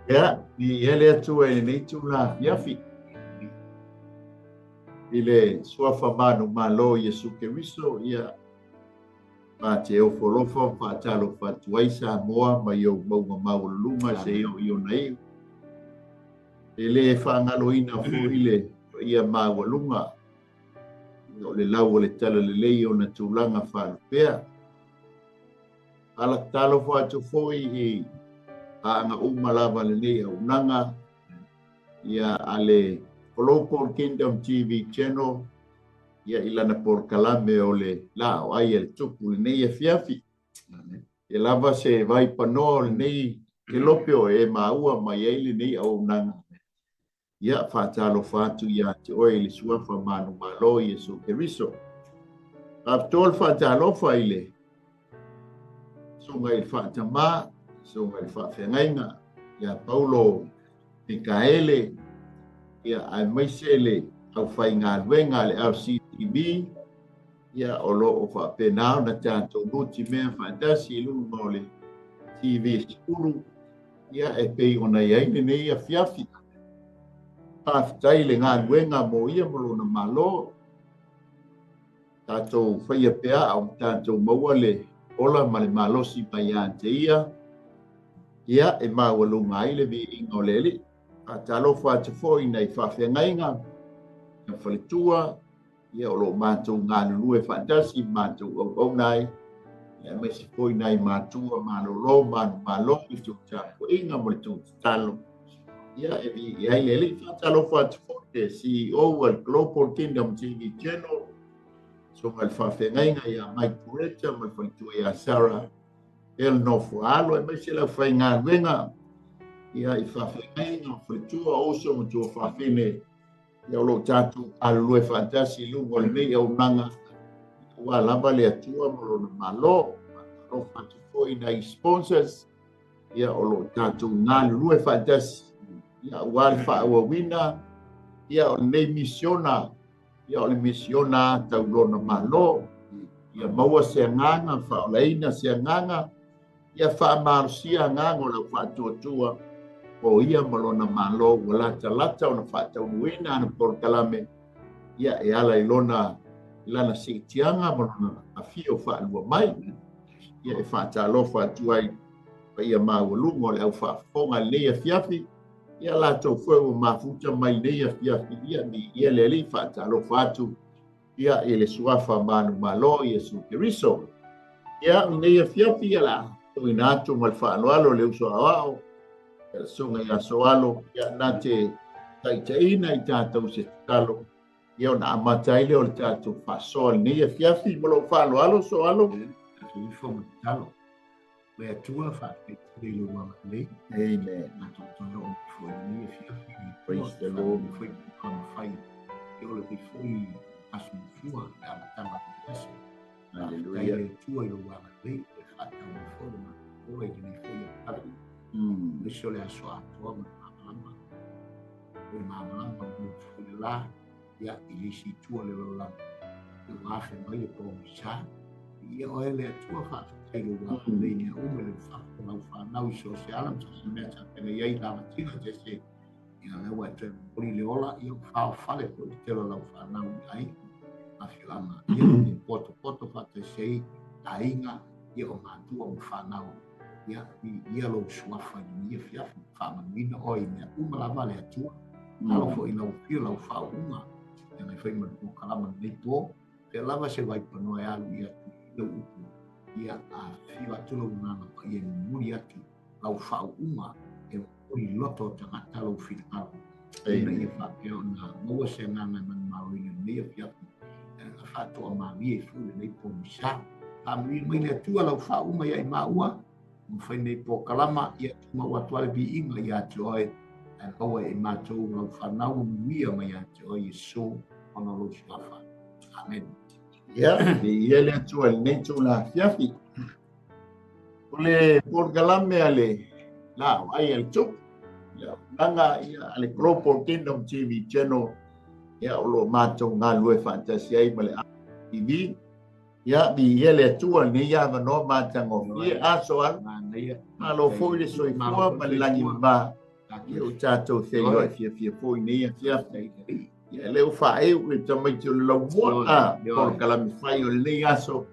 Ia, viia le Atua i lenei itula afiafi i le suafa manumalo o Iesu Keriso. Ia, ma te ofo alofa ma faatalofa atu ai Samoa mai ou mauga maualuluga seia oo i ona iu. E le faagaloina foi le paia maualuga o le lau o le talalelei ona tulaga faalupea. Faatalofa atu foi i paaga uma lava lenei auaunaga, ia a le Global Kingdom TV Channel, ia i lana polokalame o le Laau Ai a le Tupu lenei afiafi. E lava se vaipanoa o lenei kelope o e maua mai ai lenei auaunaga. Ia, faatalofa atu ia te oe i le suafa manumalo Iesu Keriso. Faapitoa le faatalofa i le susuga i le Faatamā, susuga i le Faafeagaiga ia Paulo Mikaele, ia aemaise le aufaigaluega a le LCTV, ia o lo o faapena ona tatou nutimea faatasi i luga o le TV 10, ia e pei ona i ai lenei afiafi. Faafetai le galuega mo ia ma lona Malo. Tatou faia pea a o tatou maua le ola ma le malosi mai ia te ia, ia e maualuga ai le viiga o le Alii. Faatalofa atu foi i nai faafeagaiga ma faletua, ia o lo o matou galulue faatasi matou auauna ai, aemaise foi nai matua malolo manumalo i le tou tapuaiga ma le tou tatalo, ia e viia ai le Alii. Faatalofa atu foi le CEO a le Global Kingdom TV Channel, susuga i le Faafeagaiga ia Mike Pureta ma le faletua ia Sarah El Nofoalo, aemaise le aufaigaluega, ia i faafeagaiga ma faletua, o uso ma tuafafine, ia o lo o tatou galulue faatasi i luga o lenei auaunaga aua lava le Atua ma lona Malo. Faatalofa atu foi nai sponsors, ia o lo o tatou galulue faatasi, ia aua le faaauauina, ia o lenei misiona, ia o le misiona tau lona Malo. Ia maua se agaga faaolaina, se agaga ia faamalosia agaga o lau faatuatua o ia ma lona Malo ua latalata ona faataunuuina ana polokalame, ia e ala i lona lana siitiaga ma lona afio faalua mai. Ia e faatalofa atu ai paia maualuga o le aufaafofoga lenei afiafi, ia latou foi ua mafuta mai lenei afiafi, ia viia le Alii. Faatalofa atu ia i le suafa manumalo Iesu Keriso. Ia lenei afiafi, ia la tuuina atu ma le faaaloalo le uso aoao le susuga ia Soalo, ia na te taitaiina i tatou se tatalo, ia ona amata ai lea o le tatou faasoa lenei afiafi. Ma lou faaaloalo, Soalo. Ifo ma tatalo. Le Atua, faafetai tele i lou agalelei. Amen. Matou toe oo mai foi i lenei afiafi. Praise the Lord. Foi mafai e o le foi aso mafua le amataga o le aso. Faafetai Hallelujah. le Atua i lou agalelei e faatau mai foi le matou ola i lenei foi afiafi. Aemaise o le aso atoa ma le malamalama. O le malamalama mo foi le la, ia i le isi itu o le lalolagi. Ua afe mai le pogisa. Ia oe le Atua, faafetai i lou agalelei mea uma i le fafo lau fanau i so o se ala ma so o se mea sa feagai ai lamatina se ia lea ua e toe momoli le ola, ia ua faofale foi le tele o lau fanau i aiga, afioaga, ia e potopoto faatasi ai aiga, ia o matua ma fanau. Ia viia lou suafa i lenei afiafi, faamanuina oe i mea uma lava le Atua. Alo foi lau afio lau faauuga e agai foi ma le polokalama lenei po. Pea lava se vaipanoa e alu i atu i lau upu, ia afifio atu lou Agaga Paia e momoli atu lau faauuga, e momoli loto o tagata lou finagalo, ina ia faapea ona maua se agaga e manumaloina lenei afiafi, e faatoa malie foi lenei pogisa. Faamanuia mai le Atua lau faauuga ia i maua mafai nei polokalama, ia tumau atu ai le viiga ia te oe, ae maua e matou lau fanau manuia mai ia te oe Iesu ona o lou suafa. Amen. Ia, viia le Atua i lenei itula afiafi. O le polokalame a le Laau Ai a le Tupu, le auaunaga ia a le Global Kingdom TV Channel, ia o lo o matou galulue faatasi ai ma le TV. Ia, viia le Atua i lenei avanoa matagofie. A Soalo, Manaia. malo foi le soifua ma le lagi mama. Ia o tatou feiloai fiafia foi nei afiafi. Ia lea ua faaeu le tamaiti o le laumua, polokalame fai o lenei aso.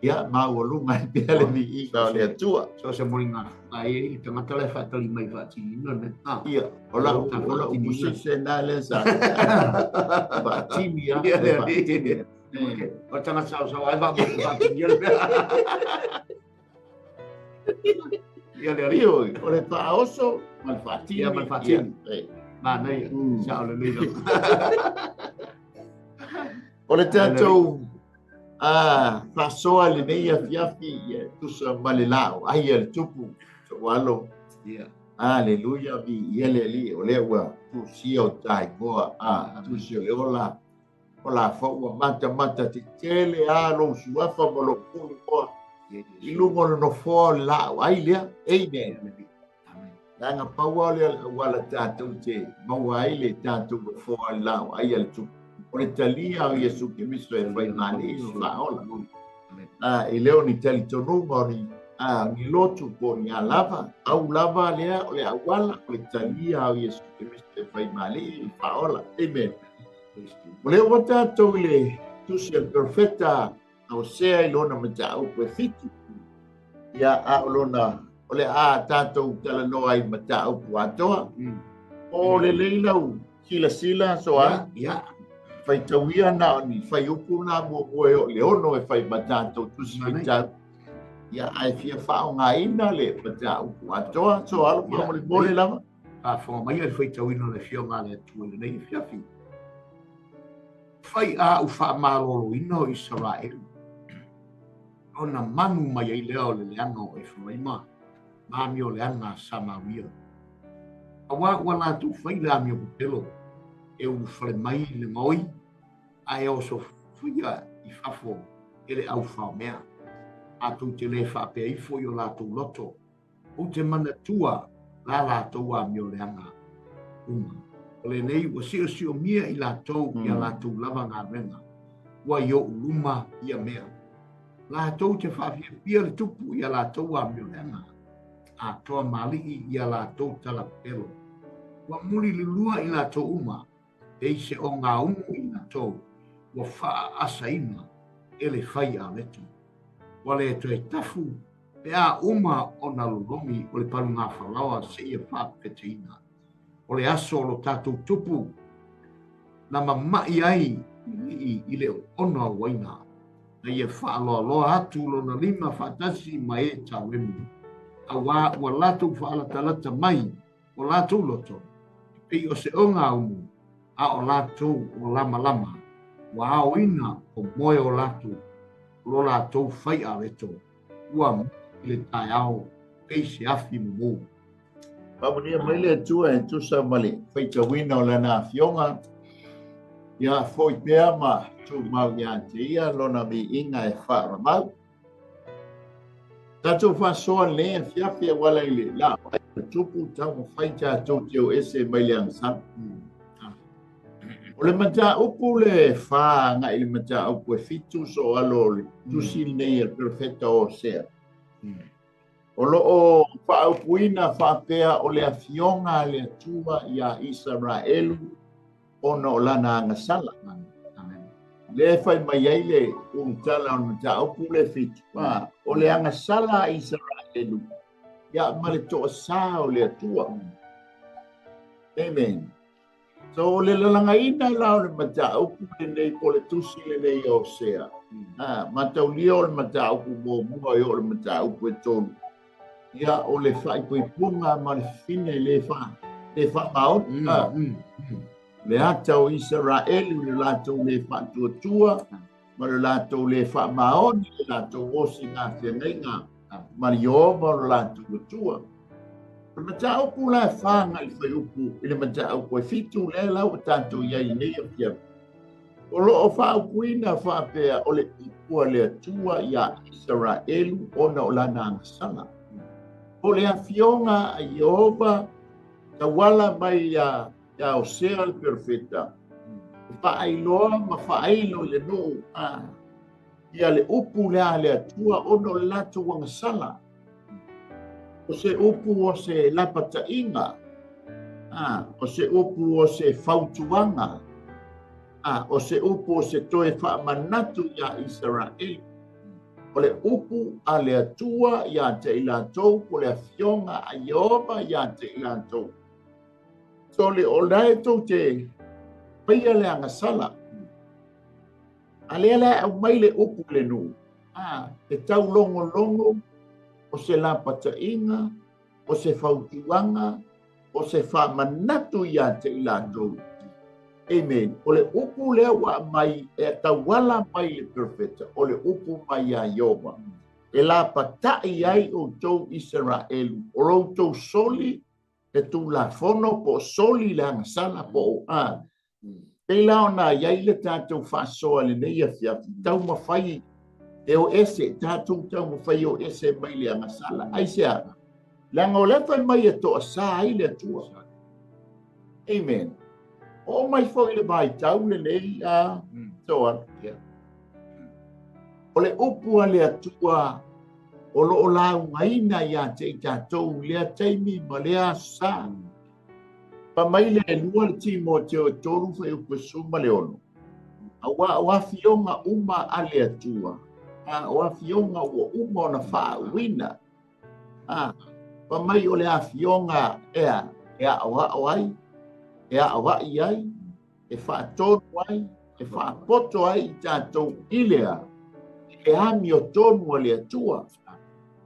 Ia maualuga ai pea le viiga o le Atua. So se moliga ai i tagata le faatali mai faatinina le Ia, o lau musese na lea sa faatini a. Ia, o tagata saosaoa ai faatinia le mea. Ia le alii. O le faaoso ma le faatini. Ia ma le faatini. Manaia, sao lelei lava. O le tatou faasoa lenei afiafi ia tusa ma le laau ai a le tupu soalo. Aleluia, viia le Alii, o lea ua tusia o taigoa, tusi o le ola, o la fau ua matamata tetele a lou suafa ma lou pulu moa i luga o le nofoa o le laau ai lea. Amen. Leaga paua o le auala tatou te maua ai le tatou nofoa o le laau ai a le tupu. O le talia o Iesu Keriso e fai male i faaola. E le o ni talitonuga o ni ni lotu po ni alava, au lava lea o le auala o le talia o Iesu Keriso e fai male i faaola. Amen. O le ua tatou i le tusi al profeta Hosea i lona mataupu e 7. Ia a o lona o le a tatou talanoa ai mataupu atoa. O le leilau silasila soa. Ia. Faitauia na o ni faiupu na muamua e o le ono e fai ma tatou tusi faitau. Ia ai fia faaaogaina le mataupu atoa so alo faamolemole lava. Faafofoga mai le faitauina o le afioga a le Atua i lenei afiafi. Fai a u faamaloloina o Isaraelu. Ona manu mai ai lea o le leaga o Eferaima, ma amio leaga a Samaria. Auā ua latou fai le amio pepelo, e ulufale mai le gaoi, ae osofaia i fafo e le aufaomea. Latou te le faapea ifo i o latou loto, ou te manatua la latou amio leaga uma. O lenei ua siosiomia i latou ia latou lava galuega, ua i o'u luma ia mea. Latou te faafiafia le tupu ia latou amio leaga, atoa malii ia latou talapelo. Ua muli lulua i latou uma, e se o ngā umu i latou, ua faaasaina e le fai a letu. Ua le toe tafu pe a uma ona lologi o le palugafalaoa seia faapefeteina. O le aso o lo tatou tupu, na mama'i ai i i le ono auaina, na ia faaloaloa atu lona lima faatasi ma e tauemu. Auā ua latou faalatalata mai o latou loto, e pei o se o ngā umu, a o latou o lamalama, ua aoina o moe o latou, lo latou fai a leto, ua i le taeao pei se afi mumu. Faamanuia mai le Atua e tusa ma le faitauina o lana afioga. Ia foi pea ma tumau ia te ia lona viiga e faaramau. Tatou faasoa lenei afiafi auala i le laau ai o le tupu taumafai tatou te o ese mai le agasala. O le mataupu le 4 agai i le mataupu e 7 so alo o le tusi lenei a le profeta o Hosea. O loo faaupuina faapea o le afioga a le Atua ia Isaraelu ona o lana agasala. Le fai mai ai le ulutala o le mataupu le 7. O le agasala a Isaraelu ia ma le toasā o le Atua. Amen. So o le lalagaina la o le mataupu lenei po le tusi lenei o Hosea. Mataulia o le mataupu muamua e o le mataupu e 3. Ia o le faaipoipoga ma le fine le faamaoni. Le ata o Isaraelu le latou le faatuatua ma le latou le faamaoni le latou osi ngā feagaiga ma le Ieova o le latou Atua. O le mataupu la e 4 agai i faiupu i le mataupu e 7 lea la ua tatou i ai nei afiafi. O loo faaupuina faapea o le upu a le Atua ia Isaraelu ona o lana agasala. O le afioga a Ieova tauala mai ia Hosea le profeta. Faailoa ma faailo i le nuu ia le upu lea a le Atua ona o le latou agasala. O se upu o se lapataiga O se upu o se fautuaga. O se upu o se toe faamanatu iā Isaraelu. O le upu a le Atua iā te i latou, po le afioga a Ieova iā te i latou. So le o la e tou te faia le agasala. A lea la e aumai le upu i le nuu, e taulogologo o se lapataiga, o se fautuaga, o se faamanatu iā te i latou. Amen. O le upu lea ua aumai e tauala mai i le perofeta, o le upu mai iā Ieova, e lapatai ai outou Isaraelu, o lo outou soli le Tulafono po o soli le agasala po o a. Pei la ona i ai le tatou faasoa i lenei afiafi, taumafai e o ese, tatou taumafai e o ese mai le agasala. Aisea? Leaga o lea fai mai e toasā ai le Atua. Amen. Oo mai foi le vaitau lenei a Soa. O le upu a le Atua o lo o laugaina iā te i tatou i lea taimi ma lea aso sa. Fai mai le 2 le Timoteo e 3 fuaiupu 16. Auā o afioga uma a le Atua, a o afioga ua uma ona faauuina. A, fai mai o le afioga ea e aʻoaʻo ai, e aʻoaʻi ai, e faatonu ai, e faapoto ai i tatou i le a, i le amiotonu a le Atua.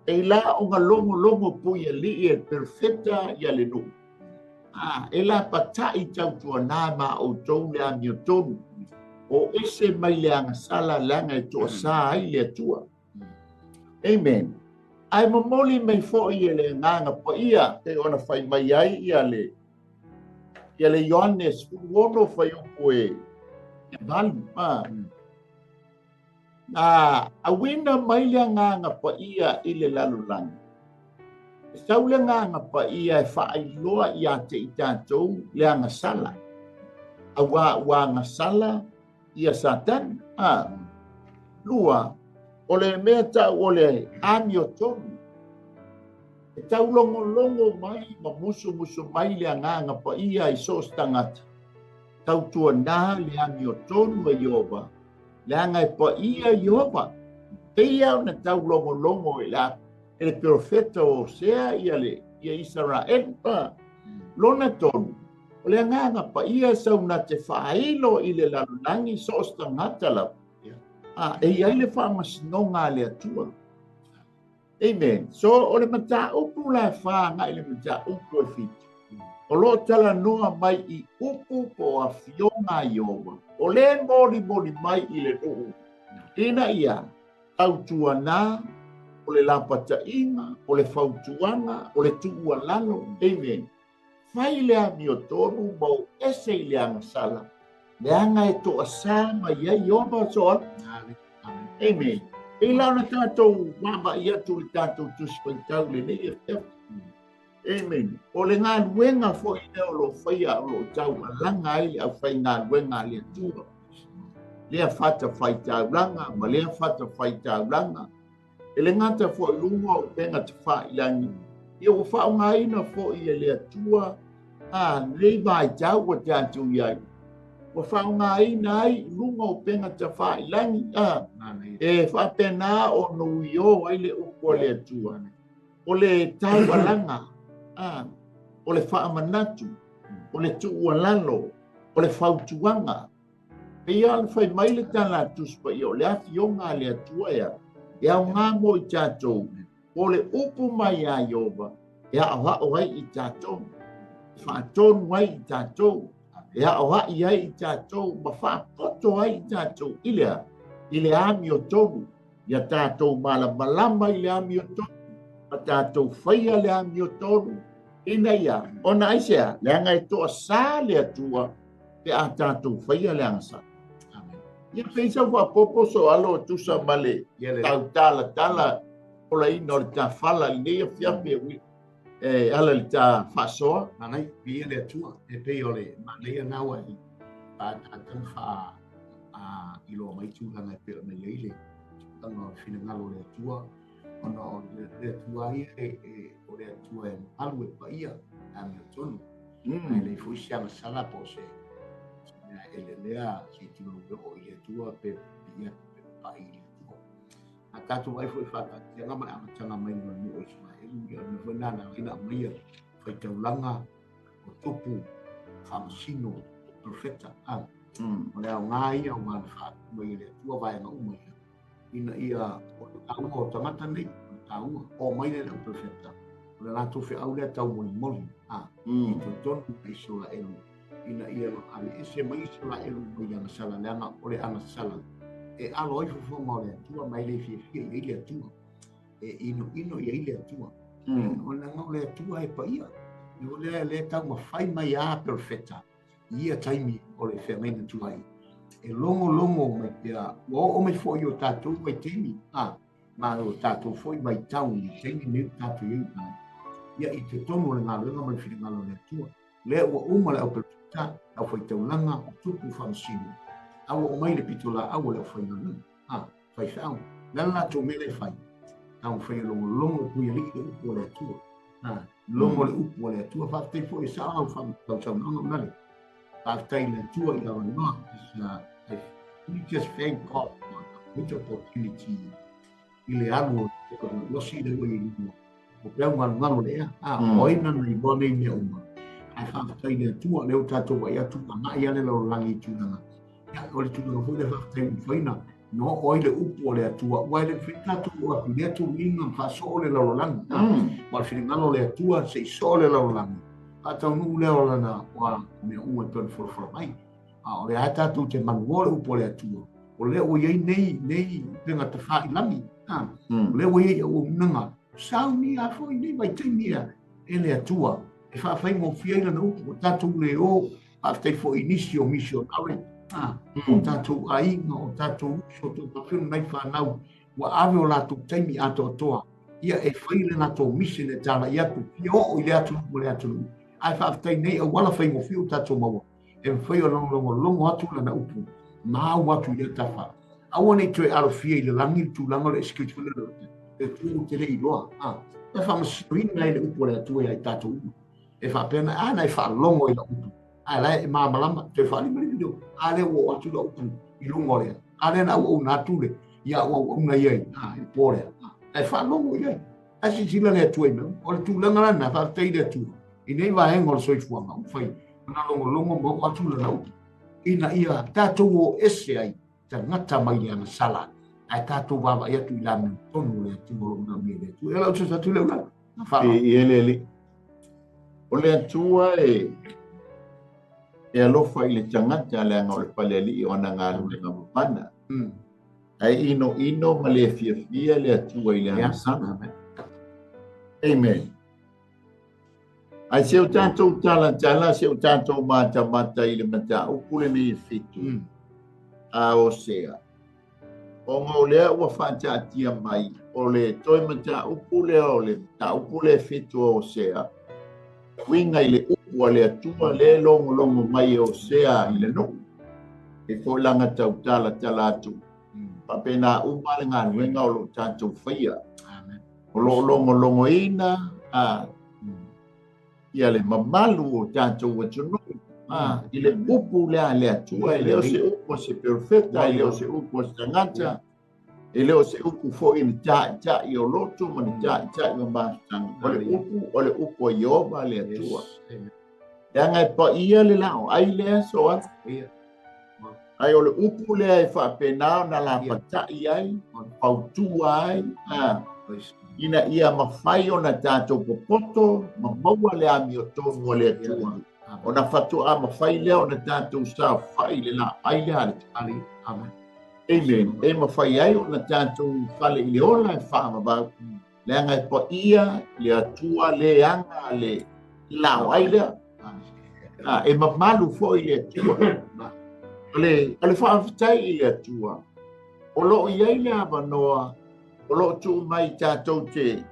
E la ona logologo puialii e le perofeta ia le nuu. A, e lapatai tautuanā ma outou le amiotonu, o ese mai le agasala leaga e toasā ai le Atua. Amen. Ae momoli mai foi e le Agaga Paia pei ona fai mai ai ia le ia le Ioane 16 fuaiupu e 8. Na auina mai le Agaga Paia i le lalolagi. E sau le Agaga Paia e faailoa iā te i tatou le agasala. Auā ua agasala ia Satani. Lua, o le mea tau o le amiotonu. E taulogologo mai ma musumusu mai le Agaga Paia i so o se tagata, tautuanā le amiotonu e Ieova, leaga e paia Ieova. Pei ona taulogologo i le perofeta o Osea ia le ia Isaraelu. Lona tolu, o le Agaga Paia e sau na te faailo i le lalolagi so o se tagata lava. E i ai le faamasinoga a le Atua. Amen. So, o le mataupu la e whāngai le mataupu e 7. O lo talanoa mai i upu po o afioga a Ieova. O le molimoli mai i le nuu. Ina ia, tautuanā, o le lapataiga, o le fautuaga, o le tuualalo. Amen. Fai le amiotonu ma o ese i le agasala, leaga e toasā mai ai Ieova so. Amen. E la ona tatou vaavaai atu i le tatou Tusi Faitau lenei afiafi. Amen. O le galuega foi lea o lo o faia o lo o taualaga ai le aufaigaluega a le Atua. Lea fatafaitaulaga ma lea fatafaitaulaga. E le gata foi i luga o upega tafailagi, ia ua faaaogaina foi e le Atua a lenei vaitau ua tatou i ai. Ua faaaogaina ai i luga o upega tafailagi, e faapena ona uiō ai le upu a le Atua. O le taualaga, o le faamanatu, o le tuualalo, o le fautuaga. Pei ona fai mai le tala a Tusi Paia, o le afioga a le Atua ea, e aoga mo i tatou, po o le upu mai iā Ieova, e aʻoaʻo ai i tatou, e faatonu ai i tatou, e aʻoaʻi ai i tatou, ma faapoto ai i tatou i le a? I le amiotonu, ia tatou malamalama i le amiotonu, ma tatou faia le amiotonu, ina ia, ona aisea? Leaga e toasā le Atua, pe a tatou faia le agasala. Ia pei sau faaopoopo so alo e tusa ma le tautalatala olaina o le tafala i lenei afiafi e ala i le ta faasoa. Manaia, viia le Atua, e pei o le manaia na ua i tatou faa iloa mai tulaga e pei ona i ai le tulaga o le finagalo o le Atua, ona o le Atua ia o le Atua e malu e paia e amiotonu. Ae leai foi se agasala po o se mea e lelea se i tulou e oo i le Atua pe piia pe papai i le Atua. A tatou vaai foi i faataatiaga ma le amataga mai o le nuu o Isaraelu, ia o le mea foi lena na ala ai ona aumaia faitaulaga o tupu, faamasino, o profeta. O le aoga ia aua na faaatu mai e le Atua vaega uma ia, ina ia o le taua o tagata nei, o le taua, oo mai lea i le au profeta, o le latou feau lea taumolimoli, i totonu o Isaraelu, ina ia aveese mai Isaraelu mai le agasala, leaga o le agasala e alo ai fofoga o le Atua, ma e le fiafia i ai le Atua, e inoino i ai le Atua. O leaga o le Atua e paia, o lea e taumafai mai a profeta i ia taimi o le feagaiga tuai, e logologo mai pea, ua oo mai foi i o tatou vaitaimi, ma o tatou foi vaitau i le taimi nei o tatou i ai, ia i totonu o le galuega ma le finagalo o le Atua. Lea ua uma le auperofeta, le aufaitaulaga, o tupu faamasino, a ua oo mai le pitolaau a le aufaigaluega, faifeau. O le a le latou mea lea e fai? Taumafai e logologo puialii le upu a le Atua. Logo le upu a le Atua. Faafetai foi e sao lau saunoaga una le. Faafetai i le Atua i avanoa. We just thank God for the great opportunity i le alu o tekonolosi lea ua i luga. O peau galugalu o le ea. O ai nana iloa nei mea uma. Ae faafetai i le Atua, lea ua tatou vaai atu agai lava le lalolagi i tulaga. Ia, o le tulaga foi lea faafetai ua mafai ona oo ai le upu a le Atua, aua e le mafai tatou oo atu i lea tuuina ma faasoo le lalolagi. Ma o le finagalo o le Atua se i soo le lalolagi, faataunuu lea o lana mea uma e pei ona folafola mai. A o lea lava tatou te manuoa le upu a le Atua, o lea ua i ai nei nei upega tafailagi, o lea ua i ai auaunaga saunia foi nei vaitaimi e le Atua e faafaigofie ai lana upu, o tatou le o. Faafetai foi i nisi o misionare, o tatou aiga, o tatou uso, o tatou nai fanau, ua ave o latou taimi atoatoa, ia e fai le latou mission e talai atu, fia oo i le atunuu ma le atunuu. Ae faafetai nei auala faigofie ua tatou maua, e mafai ona logologo atu lana upu, ma au atu i lea tafa. Aua ne i toe alofia i le lagi le tulaga o le excuse foi lea, le Atua ou te le iloa. E faamasinoina ai le upu a le Atua ia i tatou uma. E faapea na, a na e faalogo i lau upu, ae la e malamalama, toe faalimalima leo, a lea ua oo atu lau upu i luga o lea, a lea na auauna atu le, ia au auauna ia i le po lea, ae faalogo i ai. Ae silasila le Atua i mea uma. O le tulaga lena, faafetai i le Atua, i nei vaega o le soifuaga, ua fai, ona logologo ma oo atu lana upu, ina ia tatou o ese ai tagata mai le agasala, ae tatou vaavaai atu i le amiotonu o le Atua o lo o manaomia e le Atua. Ia lau fesoasoani atu lea ula. E i le Alii. O le Atua e alofa i le tagata leaga o le falealii o ana galuega mamana. Ae inoino ma le fiafia le Atua i le agasala. Amen. Ae se o tatou talatala, se o tatou matamata i le mataupu lenei e 7 a Osea. Ona o lea ua faataatia mai, o le toe mataupu lea o le mataupu lea e 7 a Osea, uiga i le upu a le Atua lea e logologo mai e Osea i le nuu, e foi laga tautalatala atu. Faapena uma le galuega o lo o tatou faia. O lo o logologoina ia le mamalu o tatou atunuu i le upu lea a le Atua, e le o se upu a se perofeta, e le o se upu a se tagata, e le o se upu foi i le taʻitaʻi o loto ma le taʻitaʻi o mafutaga. O le upu, o le upu a Ieova le Atua. Leaga e paia le laoai lea so atu. Ae o le upu lea e faapena ona lapatai ai, fautua ai, ina ia mafai ona tatou popoto ma maua le amiotonu a le Atua. Ona faatoa mafai lea ona tatou saofai le laai lea a le Atua. Amen. E mafai ai ona tatou fale i le ola e faavavau. Leaga e paia le Atua le aga le laoai lea. E mamalu foi le Atua. O le faafetai i le Atua, o lo o i ai le avanoa, o lo o tuu mai tatou te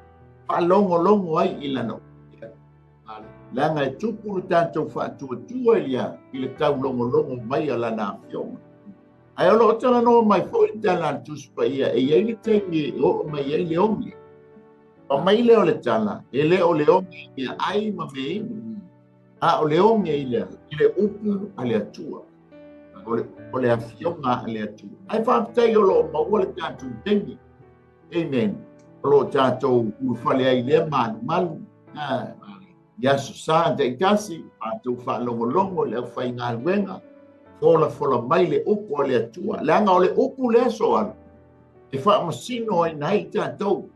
faalogologo ai i lana upu. Leaga e tupu le tatou faatuatua i le taulogologo mai a lana afioga. Ae o lo o talanoa mai foi le tala a le Tusi Paia, e i ai le taimi e oo mai ai le oge. Pa mai lea o le tala, e le o le oge i mea ai ma mea inu. A o le oge i le upu a le Atua. O le afioga a le Atua. Ae faafetai o loo maua le tatou taimi. Amen. O loo tatou ulufale ai lea malumalu. I aso sa taitasi, tatou faalogologo i le aufaigaluega, folafola mai le upu a le Atua. Leaga o le upu le aso alu, e faamasino ai nai tatou.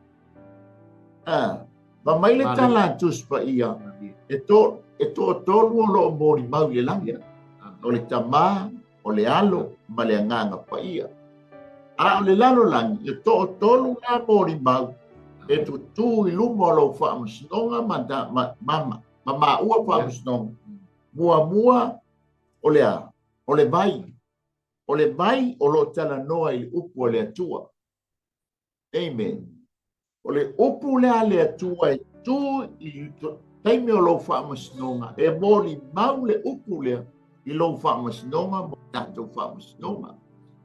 Ma mai le tala a Tusi Paia, e toatolu o loo molimau i le lagi. O le Tamā, o le Alo, ma le Agaga Paia. A o le lalolagi, e toatolu la molimau, e tutū i luma o lou faamasinoga ma maua faamasinoga. Muamua o le a? O le vai. O le vai o loo talanoa i le upu a le Atua. Amen. O le upu lea a le Atua e tu i taimi o lou faamasinoga, e molimau le upu lea i lou faamasinoga ma tatou faamasinoga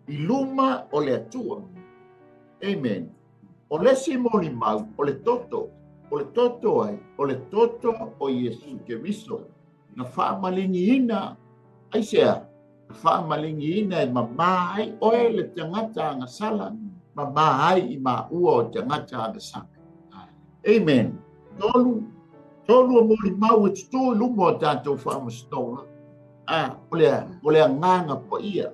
i luma o le Atua. Amen. O le isi molimau, o le toto. O le toto ai, o le toto o Iesu Keriso. Na faamaligiina, aisea, na faamaligiina e mamā ai oe le tagata agasala, mamā ai i maua o tagata agasala. Amen. Tolu o molimau e tutū i luma o tatou faamasinoga. O le Agaga Paia.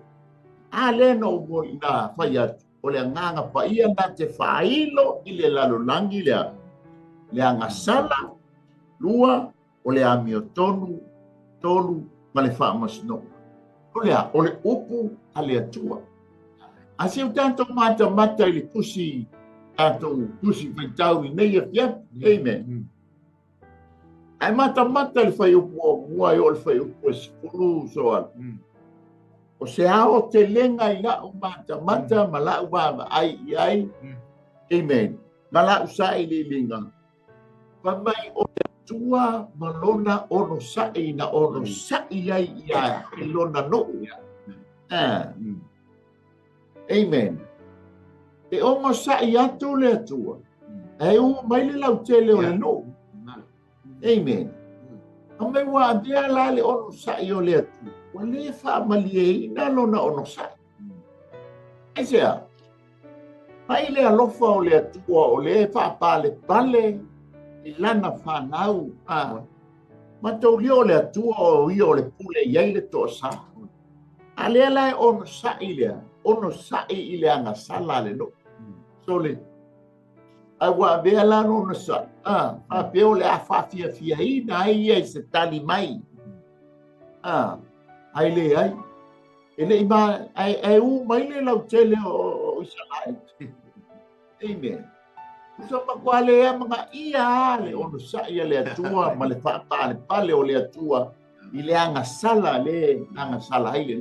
A lea na ou moli na fai atu, o le Agaga Paia na te faailo i le lalolagi lea. Le agasala, lua, o le amiotonu, tolu, ma le faamasinoga. O le a, o le upu a le Atua. A se o tatou matamata i le tusi, tatou tusi faitau i nei afiafi. Amen. Ae matamata i le faiupu o mua e o le faiupu e 10 so. O se ao te lenga i lau matamata ma lau vaavaai i ai. Amen. Ma lau sailiiliga. Fai mai o le Atua ma lona ono sa'i na ono sa'i ai ia i lona nuu. Amen. E ono sa'i atu le Atua. E u mai le lautele o le nuu. Amen. A mai ua avea la le ono sa'i o le Atua. Ua le faamalieina lona ono sa'i. Aisea? Mai le alofa o le Atua o le faapalepale i lana fanau. Mataulia o le Atua o ia o le pule i ai le toasā. A lea la e ono sa'i lea, ono sa'i i le agasala le nuu. So le, a ua avea la lona sa'i. Faapea o le a faafiafiaina ai ia i se tali mai. Ai le ai. E le i ma, ai u mai le lautele o Isaraele. Amen. Usa matua le mga ia le ono sa'i a le Atua ma le faapalepale o le Atua i le agasala le agasala ai le.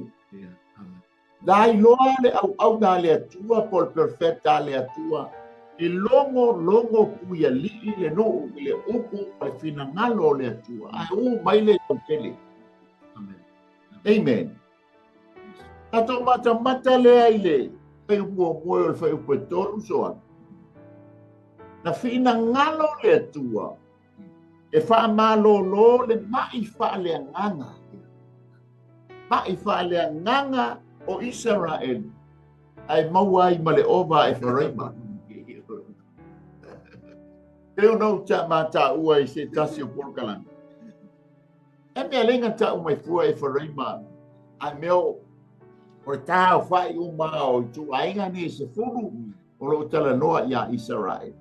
La iloa le auauna a le Atua po o le perfeta a le Atua e logo logo puialii le nuu i le upu o le finagalo o le Atua. Ae u mai le lautele. Amen. Tatou matamata lea i le faiupu o moe o le faiupu e 3 soa. Na finagalo le Atua e faamalōlō le ma'i faaleagaga. Ma'i faaleagaga o Isaraele ae maua ai ma le ova a Eferaima. Pe ona ou mataua i se tasi o polokalame. E mea lenga tau mai fua Eferaima a mea o le tā o whai uma o i tūaiga nei se fulu o loo talanoa ia Isaraele.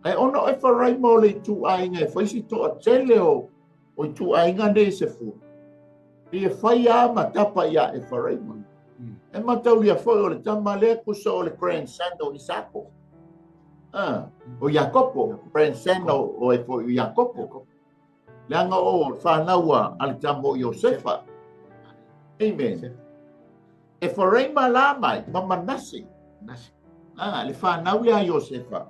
Ae ona o Eferaima o le tūaiga e whaisi toa tele o i tūaiga nei se fulu. I e whai a matapa ia Eferaima. E mataulia foi o le tama lea kusa o le grandson o Isako. O Iakopo, grandson o Iakopo. Leaga o whānaua a le tama o Iosefa. Amen. Eferaima la mai, ma Manase. Le whānau lea Iosefa.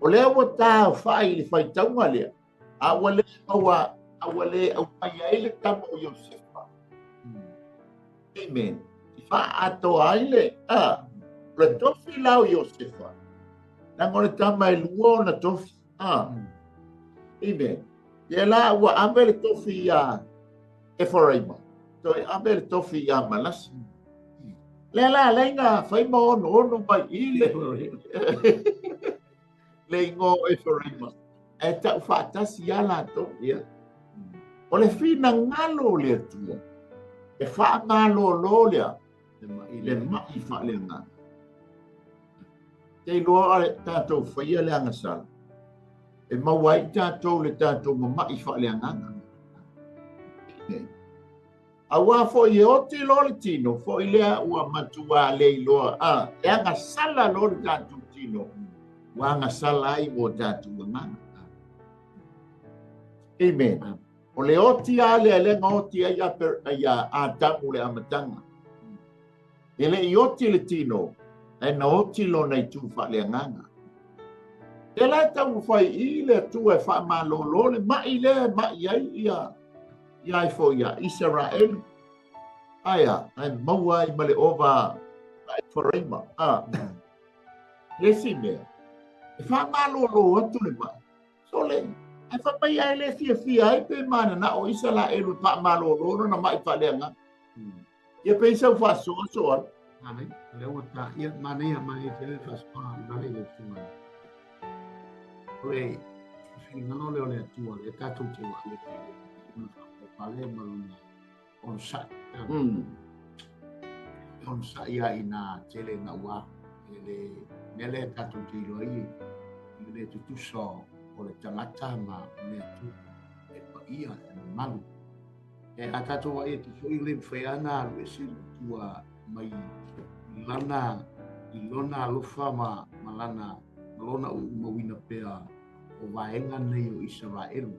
O lea ua tā o whai i le whaitaunga lea. A ua le aua, a ua le au mai ai le tama o Iosefa. Amen. I whaatoa ai le, o le tofi la o Iosefa. Nanga o le tama e lua o na tofi. Amen. Ia la ua ave le tofi ia Efaraima. Toe ave le tofi ia Manase. Le la leinga fai ma ono ono mai i le le igoa o Efaraima. E tau faatasi ia latou. Ia. O le finagalo o le Atua, e faamalōlō lea, le mai faaleagaga. Te iloa le tatou faia le agasala, e maua ai tatou le tatou mama'i faaleagaga. Auā foi e oti loa le tino, foi lea ua matuā le iloa, a, e agasala loa le tatou tino, ua agasala ai mo tatou agaga. Amen. O le oti lava lea lea na oti ai ia Atamu le amataga. E le i oti le tino, ae na oti lona itu faaleagaga. E la e taumafai i le Atua e faamalōlō le ma'i lea e ma'i ai ia ia ai foi ia Isaraelu. Ae a, ae maua ai ma le ova a Efaraima. A, le isi mea, e faamalōlō atu le ma'i. Sole, ae fai mai ae le fiafia ai pe mananao Isaraelu e faamalōlō lona ma'i faaleagaga. Ia pei sau faasoasoa. Manaia, lea ua ta, ia, manaia, manaia tele le faasoa nale le susuga. O le finagalo lea o le Atua, lea tatou te vaai atu i lona faapalepale ma lona onosai. E onosai lava ina tele naua. E le mea lea tatou te iloa ai i le tutusa o le tagata ma le Atua, e paia, e mamalu. E a tatou vaai atu foi le mafai lava ona alu ese le Atua mai lana i lona alofa ma lana ma lona uumauina pea o vaega nei o Isaraelu.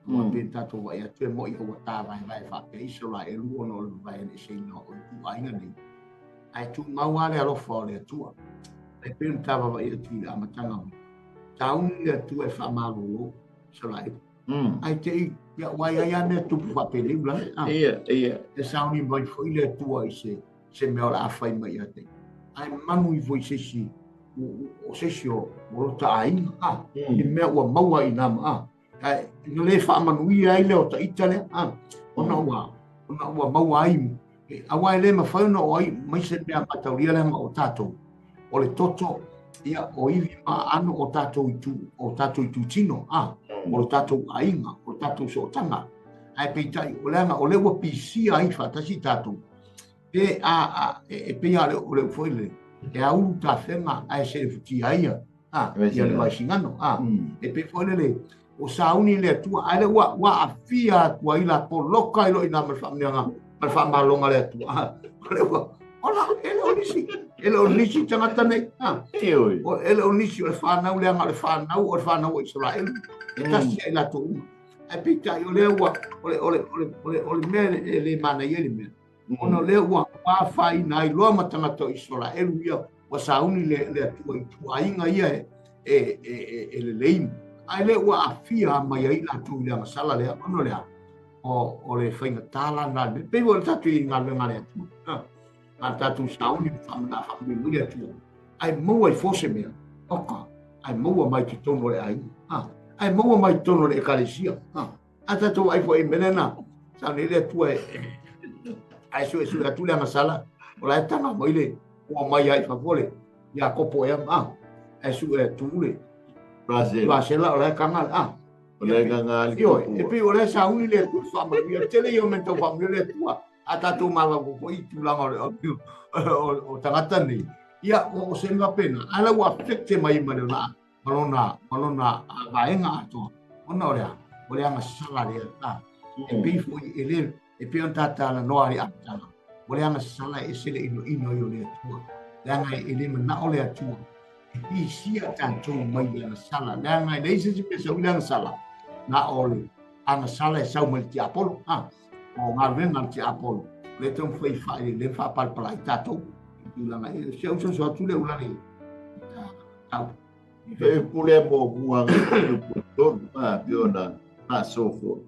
Aua pe tatou vaai atu e mo'i ua tāvaevae faapea Isaraelu ona o le vavaeina eseina o ituaiga nei. Ae tumau lava le alofa o le Atua. E pei ona ta vaavaai atu i le amataga mai. Tauni le Atua e faamalōlō Isaraelu. Ae te i, ia wai ai a mea tupu faapeleu la. Ia, ia. E sauni mai foi le Atua i se mea o le a fai mai ia te. Ae manu ifo i se isi, o se isi o lota aiga, a, i mea ua maua i nā ma, a. Ae, na le faamanuia ai lea o taita lea, a, ona ua maua ai, aua e le mafai ona o ai mai se mea mataulia leaga o tatou, o le toto, ia, o ivi ma aano o tatou itu, o tatou itutino, a, o le tatou aiga, o le tatou sootaga. Ae peitai, o leaga o lea ua pisia ai faatasi tatou, pe a, a, e pei lava o le upu foi lele, e aulu tafega ae selefutia ai ia, a, ia le vaisigano, a, e pei foi lele, o sauni le Atua, ae le ua aafia atu ai latou, loka ai loa i ina ma le faamanuiaga, ma le faamaloga a le Atua, a, o le ua, ona, e le o nisi, e le o nisi tagata nei, a, e le o nisi o le whanau leaga o le whanau, o le whanau o Israelu, e tasi ai latou uma. Ae peitai o lea ua, o le, o le, o le, o le, o le mea e le manaia ai le mea, ona o lea ua afaina ai loa ma tagata o Isaraelu ia, ua sauni le Atua i ituaiga ia e lelei, ae lea ua aafia mai ai latou i le agasala lea, ona o le a? O le faigata la lena mea. Pei foi o le tatou i galuega a le Atua, a tatou sauni ma faamana faamoemoe le Atua, ae maua ai fua se mea, oka, ae maua mai totonu o le aiga, ae maua mai totonu o le ekalesia. A tatou ai foi i mea lena, sauni le Atua e ae suesue atu le agasala, o la e taga mai le ua mai ai i fafo le Iakopo ea, a, ae sue atu le Rasela, o la e taga, a. O la e taga le Ioe, e pei o la e sauni le Atua faamanuia, tele ia o mea tau faamanuia le Atua, a tatou malaga foi i tulaga o tagata nei, ia, o se mea faapena, ae la ua affect mai ma le ona ma lona vaega atoa, ona o le a? O le agasala lea, a. E pei foi e le, e pei ona tatalanoa i le amataga, o le agasala e ese le inoino ai o le Atua, leaga e le manao le Atua e pisia tatou mai le agasala, leaga e leai se isi mea sau i le agasala, na o le agasala e sau mai le tiapolo, a, o galuega a le tiapolo, o lea taumafai e faaeleele ma faapalapala ai tatou i tulaga e, si au soso atu le ulale tau. E pule mo mua ngai le tonu, a, pei ona faasofo.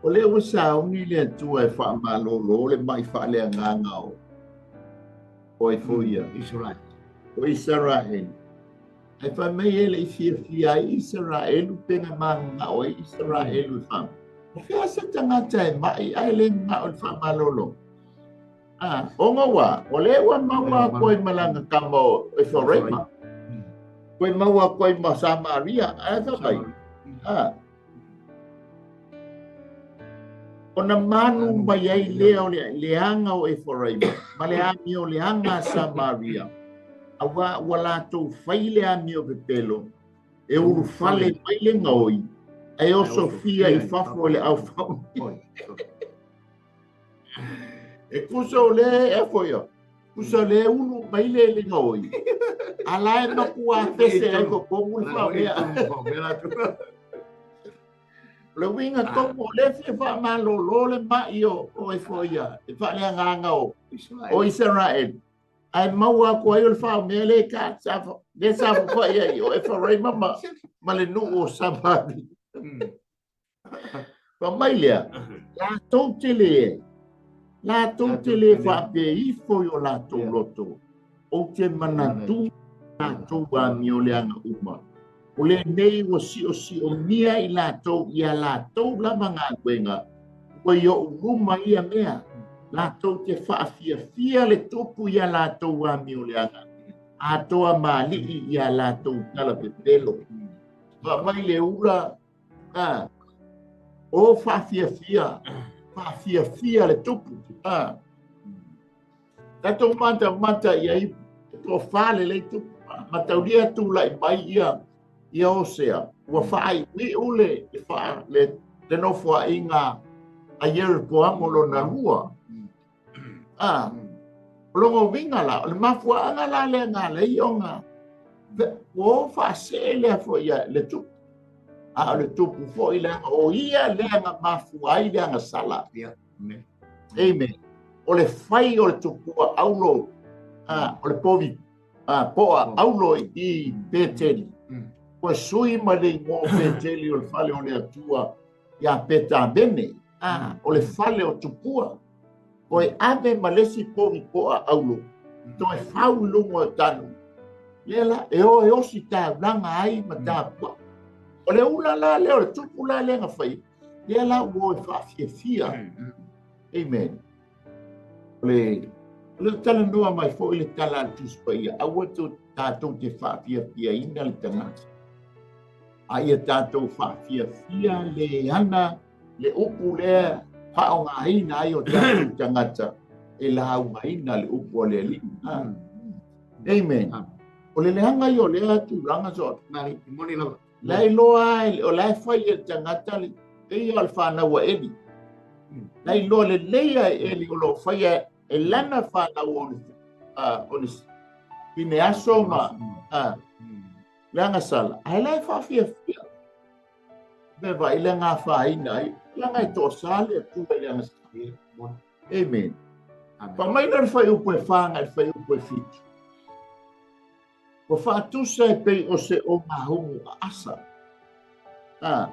O lea ua sauni le Atua e faamalōlō le mai faaleagaga o ai foi ia. Israel. O Israel. Ae fai mai e le i fiafia ai Israelu pe na mananao ai Israelu e faam. O fea se tagata e ma'i ae le mana'o i le fa'amalōlō. A, ona ua, o lea ua maua aku ai ma lana tama o Eferaima. Toe maua aku ai ma Samaria, ae fai mai. A, ona manu mai ai lea o le leaga o Eferaima ma le amio leaga a Samaria, auā ua latou fai le amio pepelo, e ulufale mai le gaoi, ae osofia i fafo e le aufaumea. E kusa o le e foi o. Kusa o le ulu mai le le gaoi. A la e matua fese ai ko komu le faumea. O le uiga tonu o lea e fia faamalōlō le ma'i o e foi ia, e faaleagaga o Isaraelu, ae maua atu ai o le faomea lea ka lea safafa'i ai o Efaraima ma le nuu o Samari. Fai mai lea, latou te le, latou te le faapea ifo i o latou loto, ou te manatu latou amioleaga uma. O lenei ua siosiomia i latou i a latou lava galuega, ua i oʻu luma ia mea, latou te faafiafia le tupu i a latou amioleaga, atoa ma alii i a latou tala pepelo. Fai mai le ula, a, o faafiafia, faafiafia le tupu. A, tatou matamata i ai tofa lelei tupu. Mataulia tula'i mai ia Osea, ua faaiuiu le nofoa'iga a Ieropoamo lona lua. A, o lona uiga la, o le mafuaaga la lea na ala ai ona ua o faasee lea foi le tupu. A o le tupu foi leaga o ia lea na mafua ai le agasala. Amen. O le fai o le tupua aulo, o le povi po'a aulo i Peteli. Ua sui ma le igoa o Peteli o le fale o le Atua ia Petamene. O le fale o tupua. Toe ave ma le isi povi po'a aulo. Toe fau i luga o tanu. Lea la, e o e osi taulaga ai ma tapua'i. O le ula la lea, o le tupu la lea na fai, lea la ua o e faafiafia. Amen. O le talanoa mai foi le tala a le Tusi Paia, aua tatou te faafiafiaina le tagata. A ia tatou faafiafia le ana le upu lea faaaogaina ai o tatou tagata e laugaina le upu a le Alii. Amen. O le leaga ia o lea tulaga so. La iloa o la e fai e le tagata le ia o le fanau a Eli. La iloa lelei a Eli o lo faia e lana fanau o le Pineaso ma le agasala. Ae la e faafiafia. Me vai le gafaina ai. Leaga e toasā le Atua i le agasala. Amen. Fai mai le fuaiupu e 4 agai le fuaiupu e 7. Ua faatusa e pei o se ogahumu aasa. A,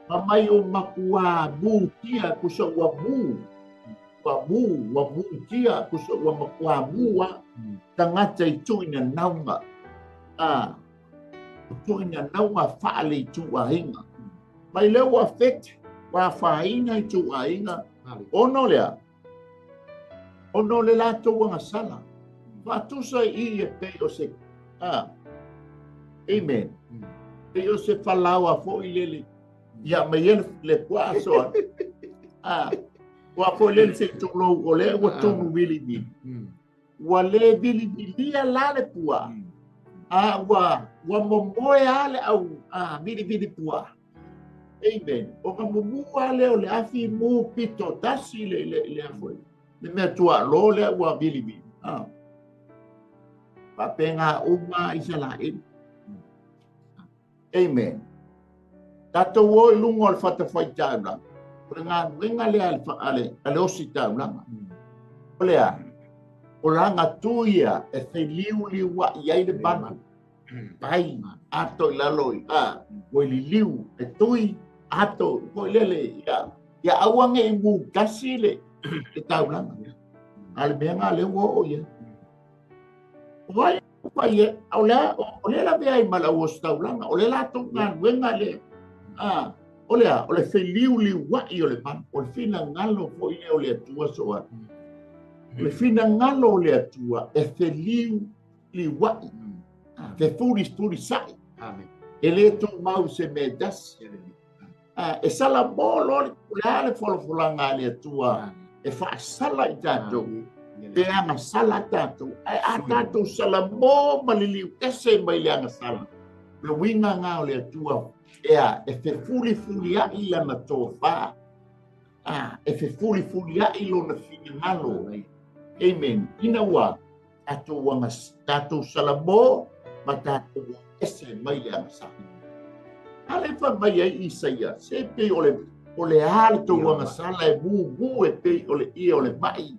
fai mai o makuā mutia kusa ua mu. Ua mu, ua mutia kusa ua makuā mua tagata i tuʻina nauga. A, tuʻina nauga faale i tuʻaiga. Mai lea ua affect, ua afaina i tuʻaiga. Ono lea, ono le latou agasala. Faatusa i e pei o se, amen. Pei o se falaoa foi lele. Ia mai e le puaa soa. A, ua foi lele se tulou o lea ua tunu vilivili. Ua le vilivilia la le puaa. A ua momoe a le au vilivili puaa. Amen. O ka mumua lea o le afi mu pito tasi le afoi. Le mea tuaʻalo lea ua vilivili. Faapena uma Isaraelu. Amen. Tatou o i luga o le fatafaitaulaga. O le galuega lea a le osi taulaga. O lea, o laga tu ia e feliuliuaʻi ai le manu. Pai, ato i lalo i, ua i liliu, e tui, ato, foi lele, ia aua ne i mu tasi le taulaga. A le mea nga lea ua oo ia. O ai, o lea lavea ai ma le au osi taulaga, o le latou galuega lea. O le a, o le feliuliua'i o le manu, o le finagalo fo'i lea o le Atua soa. O le finagalo o le Atua e feliuliua'i, fefulifulisa'i. E lē tumau se mea e tasi. E salamo loa le a le folafolaga a le Atua e faasala i tatou, pe agasala tatou, ae a tatou salamo ma liliu ese mai le agasala, le uiga gā o le Atua ea e fefulifulia'i lana tofā, e fefulifulia'i lona finagalo. Amen. Ina ua tatou tatou salamo ma tatou ese mai le agasala. Ale fa mai ai Isaia, se pei o le a le tou agasala e mumu e pei o le ia o le mai.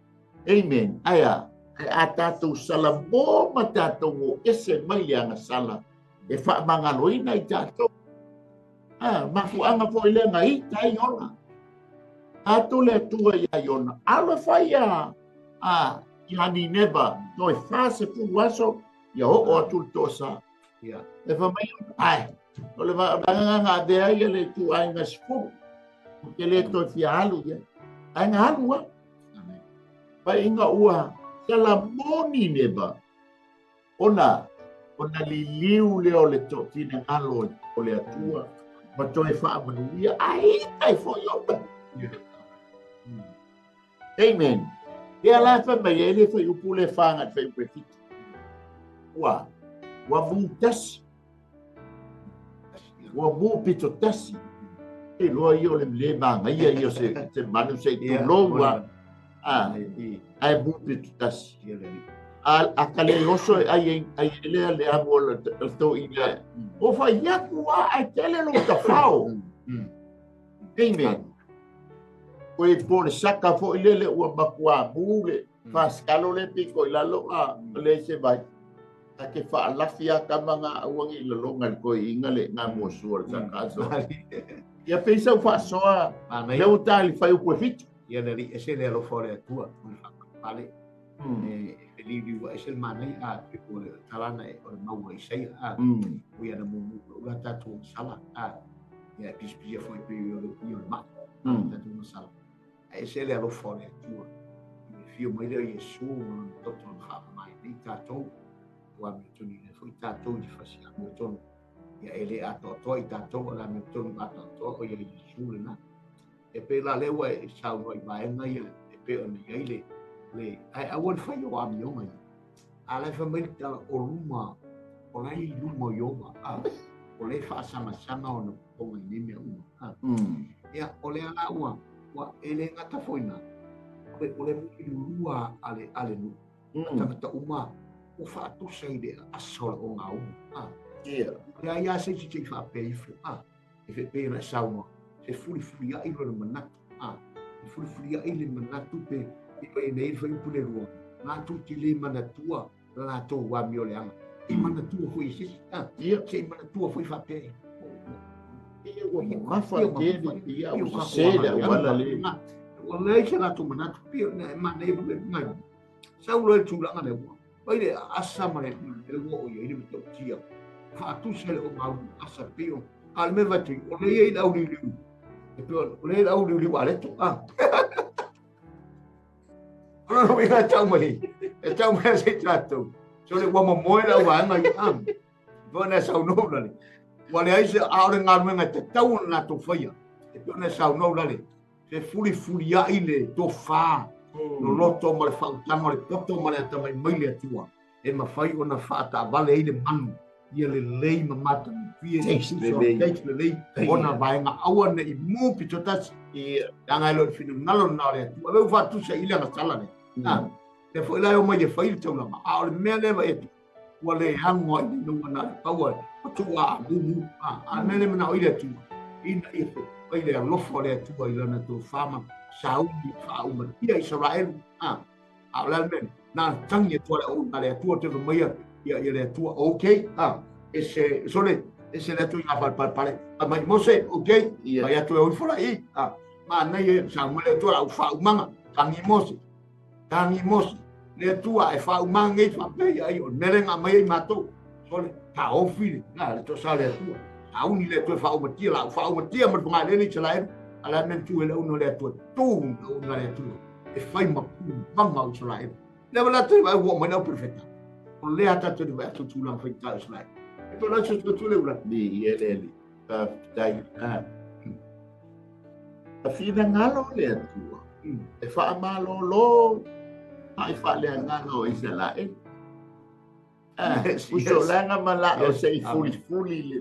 Amen. Aia, a tatou salamo ma tatou ese mai le agasala e faamagaloina i tatou. Mafuaaga foʻi lea na ita ai Iona. Atu le Atua iā Iona, alofa ia ia Nineva, toe 40 aso, ia oo atu le toasā. E fa mai ai, o le vaegagaga avea ia le ituaiga 10, o te lē toe fia alu ia. Ae na alu a. Faiga ua salamo Nineva, ona liliu lea o le finagalo o le Atua, ma toe faamanuia, ae ita ai foʻi Iona. Amen. Ia la fa mai e le fai upu le whanga fai upu e 7. Ua mu tasi. Ua mu pito tasi. E loa ia o le le mangaia ia se manu se tulou ua. Ae mu pito tasi. A ka le oso e ai ai lea le amu o le tau i lea. O fai aku a ai tele lo tafao. Amen. Koe po le saka foʻi lele ua makuā mu le fasikalo le piko i lalo a le se vai. A ke faalafi a kama ngā auangi i laloga le koiiga le ngā muasua le saka aso. Ia peisa u faasoa lea ua talifai upu e 7. Ia le alii ese le alofa o le Atua ma le faapale. E feliuliuaʻi se le manai a pe o le talana e o le maua Isaia a. O ia na mumu ula tatou sala a. Ia e pisipisia foʻi pe o le ia o le maa. Tatou masala. Ae ese le alofa o le Atua. I le fio mai lea o Iesu ma lona toto na faamamae nei tatou. Ua amiotonu le foʻi tatou i le fasi amiotonu. Ia e le atoatoa i tatou o le amiotonu atoatoa o ia Iesu lena. E pe la lea ua e saunoa i vaega ia e pe ona i ai le ae aua le fai o amioga ia. A la e fai mai le tala o luma, o la i luma o Ioga, o le faasagasanga ona popoga i nei mea uma. Ia, o lea la ua e le gata foʻi na, o le mulilulua a le nuu. A tagata uma, ua faatusa i le aasa o le ogaumu. O lea ia se isi sei faapea ifo. E fepe na saunoa, se fulifuliaʻi lo le manatu. E fulifuliaʻi le manatu pe e nei fai upu le lua. Latou te le manatua latou amioleaga. E manatua foʻi e se isi. Se i manatua foʻi faapea. Ia ua mamafa tele ia ua sese le auala le. Ua leai se latou manatu pei ona e manaia mai. Sau loa le tulaga lea ua. Mai le aasa ma le ua o ia i le matautia. Faatusa le ogaumu asa pei o. A le mea vatu, o le ia i le auliuliu. E pei o le ia i le auliuliu a leto. O le uiga tau mai. E tau mai se tatou. So le ua momoe le auvaega i a. Pei ona e saunoa lale. Ua leai se a o le galuega e tatau ona latou faia. E pei ona e saunoa lale. Se fulifuliaʻi le tofā loloto ma le faautaga o le poto ma le atamaimai le Atua. E mafai ona faataavale ai le manu ia lelei ma matagofie taste lelei ona vaega aua ne i mu pito tasi. Leaga e le o le finagalo lena o le Atua. Le ua faatusa i le agasala lea. Lea foʻi la e omai e fai le taulaga. A o le mea lea vaai atu, ua le agoa i le luga na le paua o tuu a mumu. A le mea lea manao i le Atua. Ina ia fai le alofa o le Atua i lana tofā ma sauni faaumatia Isaraelu. A o le mea, na tangi atua le o le Atua te maia ia le Atua. Okay. Ese sole ese le Atua i ngā whalepale. A mai Mose, okay. Mai atu e oifola i. Ma nei e sa mo le Atua au whaumanga. Tangi Mose. Tangi Mose. Le Atua e whaumanga i whapea ai o mele ngā mai ai mātou. Sole, ta ofi le, nā le tosa le Atua. Auni le Atua e faaumatia laau faaumatia ma le fogalele Isaraelu a le mea tu e le una le Atua tu una le Atua e fai ma puvaga o Isaraelu le wala tu vai ua mai lau perfecta o le ata tu vai tu tu la fai ta Isaraelu e to la tu tu le ula ni ele ele faafetai a finagalo le Atua e faamalōlō ai faaleagaga o Isaraelu. Usolanga ma la o se i fulifuli le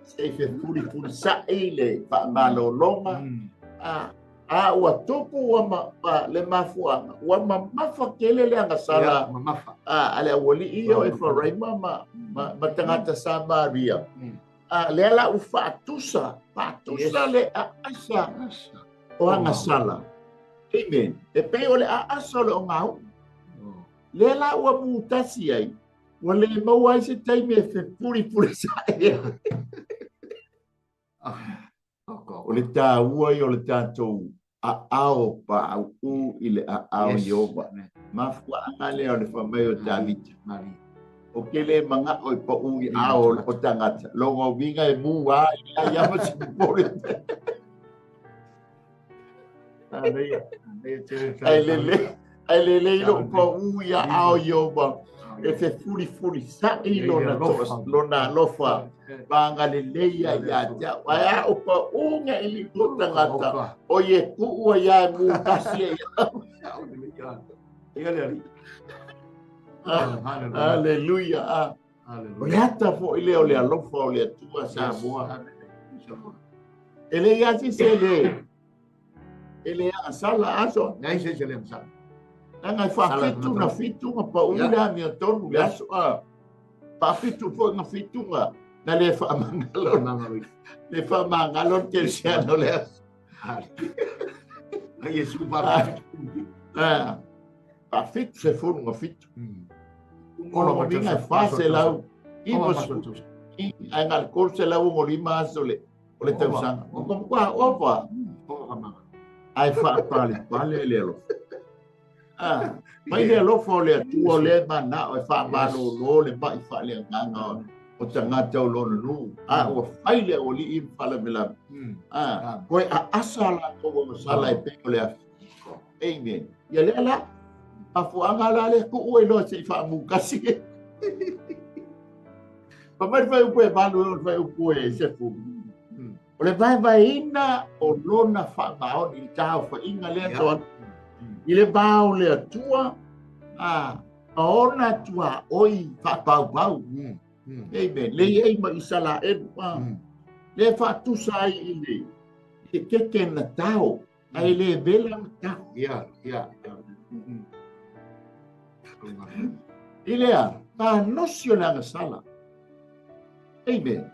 se i fefulifuli sa'i le faamalōlōga a ua tupu ua ma le mafuaga ua mamafa tele le agasala mamafa a le auali'i o Efaraima ma tagata Samaria lea la ua faatusa le aasa o agasala. Amen. E pei o le aasa o le ogau'u lea la ua mutasi ai ua le maua ai se taimi e fefulifuli sa'i. O le tāua i o le tātou aao paau'u i le aao Ieova. Mafuaaga lea o le faamai o Tavita. O ke le maga'o i pa'u i ao o tagata. Loga uiga e mū a i ai ama se popole. Ai lelei lo'u pa'u i aao Ieova e fefulifuli sa'i lona alofa magalelei ai ia te a'u. Ae a'u pa'uga i ligo tagata o ie ku'u ai ia e mutasi ai Aleluia. O le ata fo'i lea o le alofa o le Atua Samoa. E lei asi se le e le agasala aso. Nei se se le agasala. Laga e faafitu na fitu ga pa'u le amiotonu le aso a. Faafitu fo'i ga fitu ga na le faamagalo. Le faamagalo le kelesiano le aso. Iesu faafitu. Faafitu se fulu ga fitu. Ona uiga e 400 ae ga le 365 aso le o le tausaga. Ua ova. Ae faapalepale le alofa. Mai le alofa o le Atua o lea mana'o e faamalōlō le ma'i faaleagaga o tagata o lona nuu. A ua fai le auali'i ma faalavelave. Koe aasa latou agasala e pei o le afi. Amen. Ia lea la mafuaaga la le ku'u ai loa se'i faamukasi. Famai le faiupu e 8 e o le faiupu e 10. O le vaevaeina o lona faamaoni i le taofa'iga lea toa i le vao le Atua ma ona tuaʻoi faapaupau. Amen. Le iai ma Isaraelu le faatusa ai i le keke na tao ae le vela ma tao. I lea malosi o le agasala. Amen.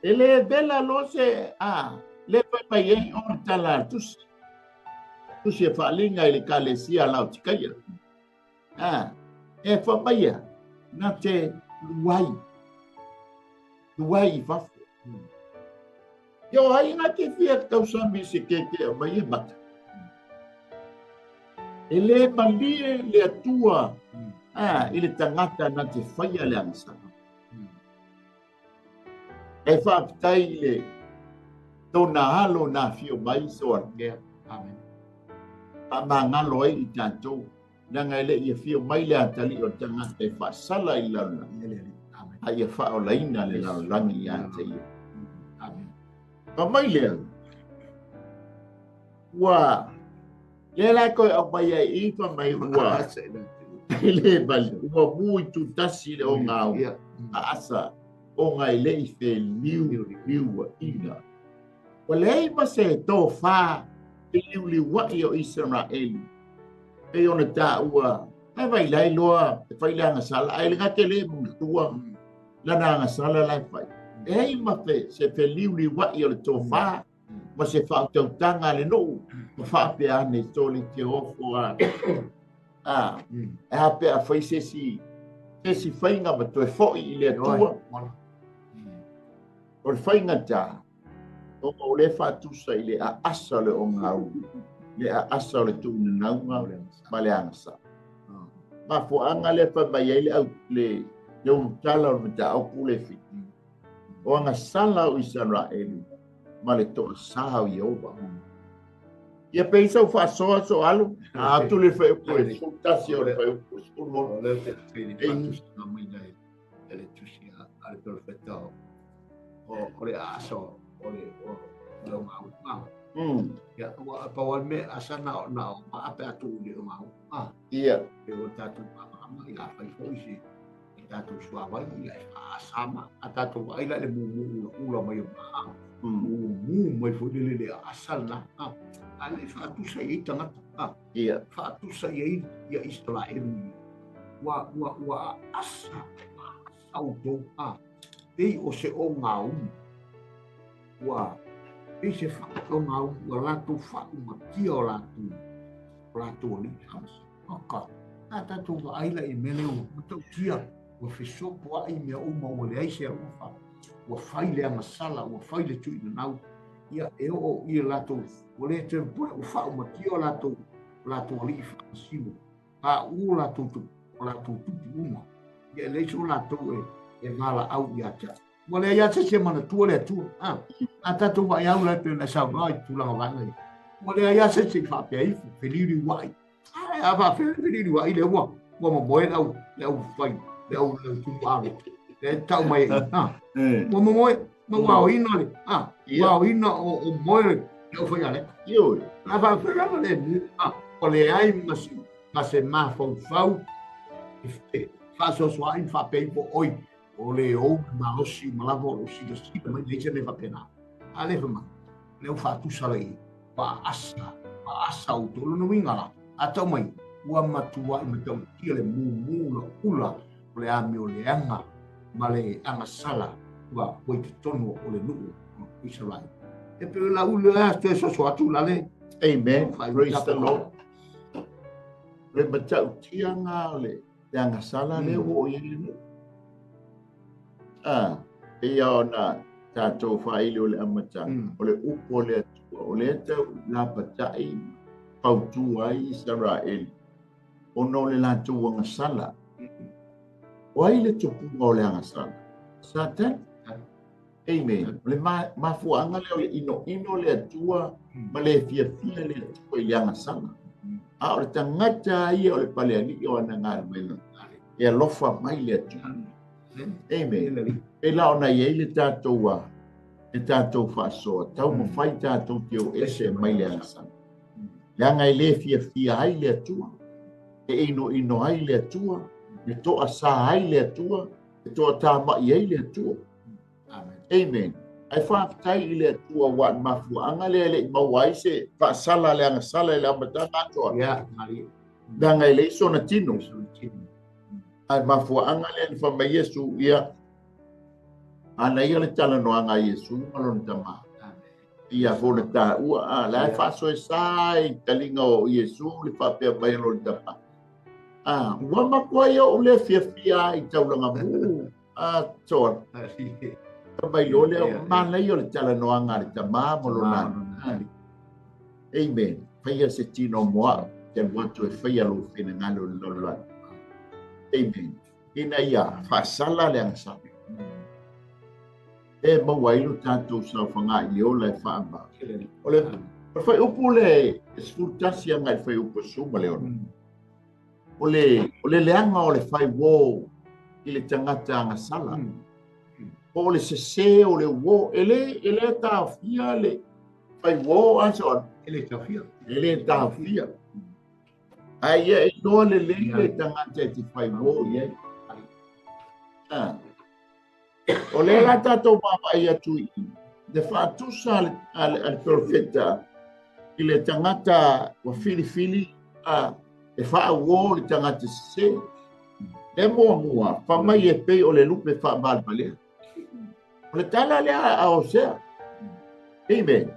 E le vela lo se le faimai ai o le tala a le tusi. Tusi e faaliga i le kalesia Laotikaia. E faamaia na te luai. Luai i fafo. Ia o ai ngā te fia tausami se keke o mai e mata. E le malie le Atua i le tagata na te faia le agasala. E faafetai i le tona alo na afio mai soa. Amen. Faamagalo ai i tatou. Leaga e le'i afio mai le atali'i o le tagata e faasala i le lalolagi. A ia faaolaina le lalolagi ia te ia. Amen. Pa mai lea. Ua lea la koe au mai ai i pa mai ua le mali ua mu i tutasi le o ngau a asa o ngai le i fe liu liu ina. Ua leai ma se tofā e liuliua'i o Isaraelu. E ona tāua e vai lai loa e fai le agasala ae le gate le manatua lana agasala la e fai. E ai ma se feliuliua'i o le tofā ma se faautautaga a le nuu ma faapea ane toli te ofo a. E apea fai se si faiga ma toe fo'i i le Atua. O le faiga tā o le faatusa i le aasa o le ogau, le aasa o le tuunanauga ma le agasala. Mafuaaga lea faimai ai le Le umtala o le mataupu le fiti. O agasala o Isaraelu ma le toasā o Ieova. Ia pei sau faasoa so alu. Atu le whaiupu e 11 o le whaiupu 16. O lea te te mai nei e le tusi a le profeta o le aso o le o le ngau. Ia ua pa me asa na na ma ape atu le ngau. Ia e o tatu ma ia fai foi se tatu suavai ia asama a tatu ai la le mumu ula mai ma mumu mai foi le le asal na a le fa tu sa i tangata ia fa tu sa i ia Israel ua ua ua asa au do a pei o se o ngau ua pei se fa o ngau ua la tu fa ma tia o la tu ni ka a tatu ai la i mele o tau tia ua fesopo ai mea uma ua leai se alofa ua fai le agasala ua fai le tuuina ia e oo ia latou ua le toe pule ua faaumatia o latou alii faamasino a u latou tupu uma ia e leai so latou e valaau ia te ua leai a se se manatua le Atua a tatou vaai la pe na saunoa i tulaga vaega ia ua leai a se se faapea ifo feliuliuai a fa feliuliuai le ua ua momoe le au fai le au tumu le tau mai ua momoe ma ua oina le ua oina o moe le au fai ale io a fa fela le o le ai ma se mafaufau e faasoasoa'i faapea ifo oi o le ou malosi ma lava o silasila mai leai se mea faapena a le fai mai le au faatusa le faasa outou lona uiga la a tau mai ua matua'i matautia le mumu ulaula o le amioleaga ma le agasala ua i totonu o le nuu o Israel e pe la ule a toe soso atu la le. Amen. Praise the Lord. Le matautia ngā le te agasala le ua o i le nuu. Ia ona tātou whaili o le amata, o le upo le atua, o le tau lapatai pautu ai Israel, ona o le lātou agasala. O ai le tupuga o le agasala? Satan. Amen. O le mafuaanga lea o le ino ino le atua, ma le fiafia le atua i le agasala. A o le tagata ia o le palealii o ana galuega, e alofa mai le Atua. Amen. E la ona iai le tātou a, le tātou faasoa, tau mawhai tātou te o ese mai le agasala. Leaga e le fiafia ai le Atua, e ino ino ai le Atua, e toa sa ai le Atua, e toa tāmai ai le Atua. Amen. Ai whaafitai i le Atua wa mafuaanga le le mau ai se faasala le agasala i le amataga atoa. Leaga e leai sona tino. Ai mafuaanga le ni whamai Yesu ia ana ia le talanoaga a Iesu ma lona tamā. Ia fo le tāua a la e faasoe sa i taliga o Iesu le faapea mai lona tamā. Ua matua ia o le fiafia i taulaga mu a toa. Mai lo le mana ia o le talanoaga a le tamā ma lona. Amen. Faia se tino moa te watu e faia lo finangalo le lololani. Amen. Ina ia faasala le agasala. E maua ai lo tātou saofaga i le ola e faama. O le whaiupu le 11 anga i whaiupu suma le ona. O le leanga o le whaiwō i le tangata agasala. O le sese o le wō. E le tāwhia le whaiwō aso. E le tāwhia. E le tāwhia. Ai ia e noa le lei le tangata e te whaiwō i ai. O le la tātou māpai atu i te whaatusa a le profeta i le tangata wa filifili e whaawō le tangata sese. Le mua mua, whamai e pei o le lupe whaamalmalea. O le tala lea a Osea. Amen.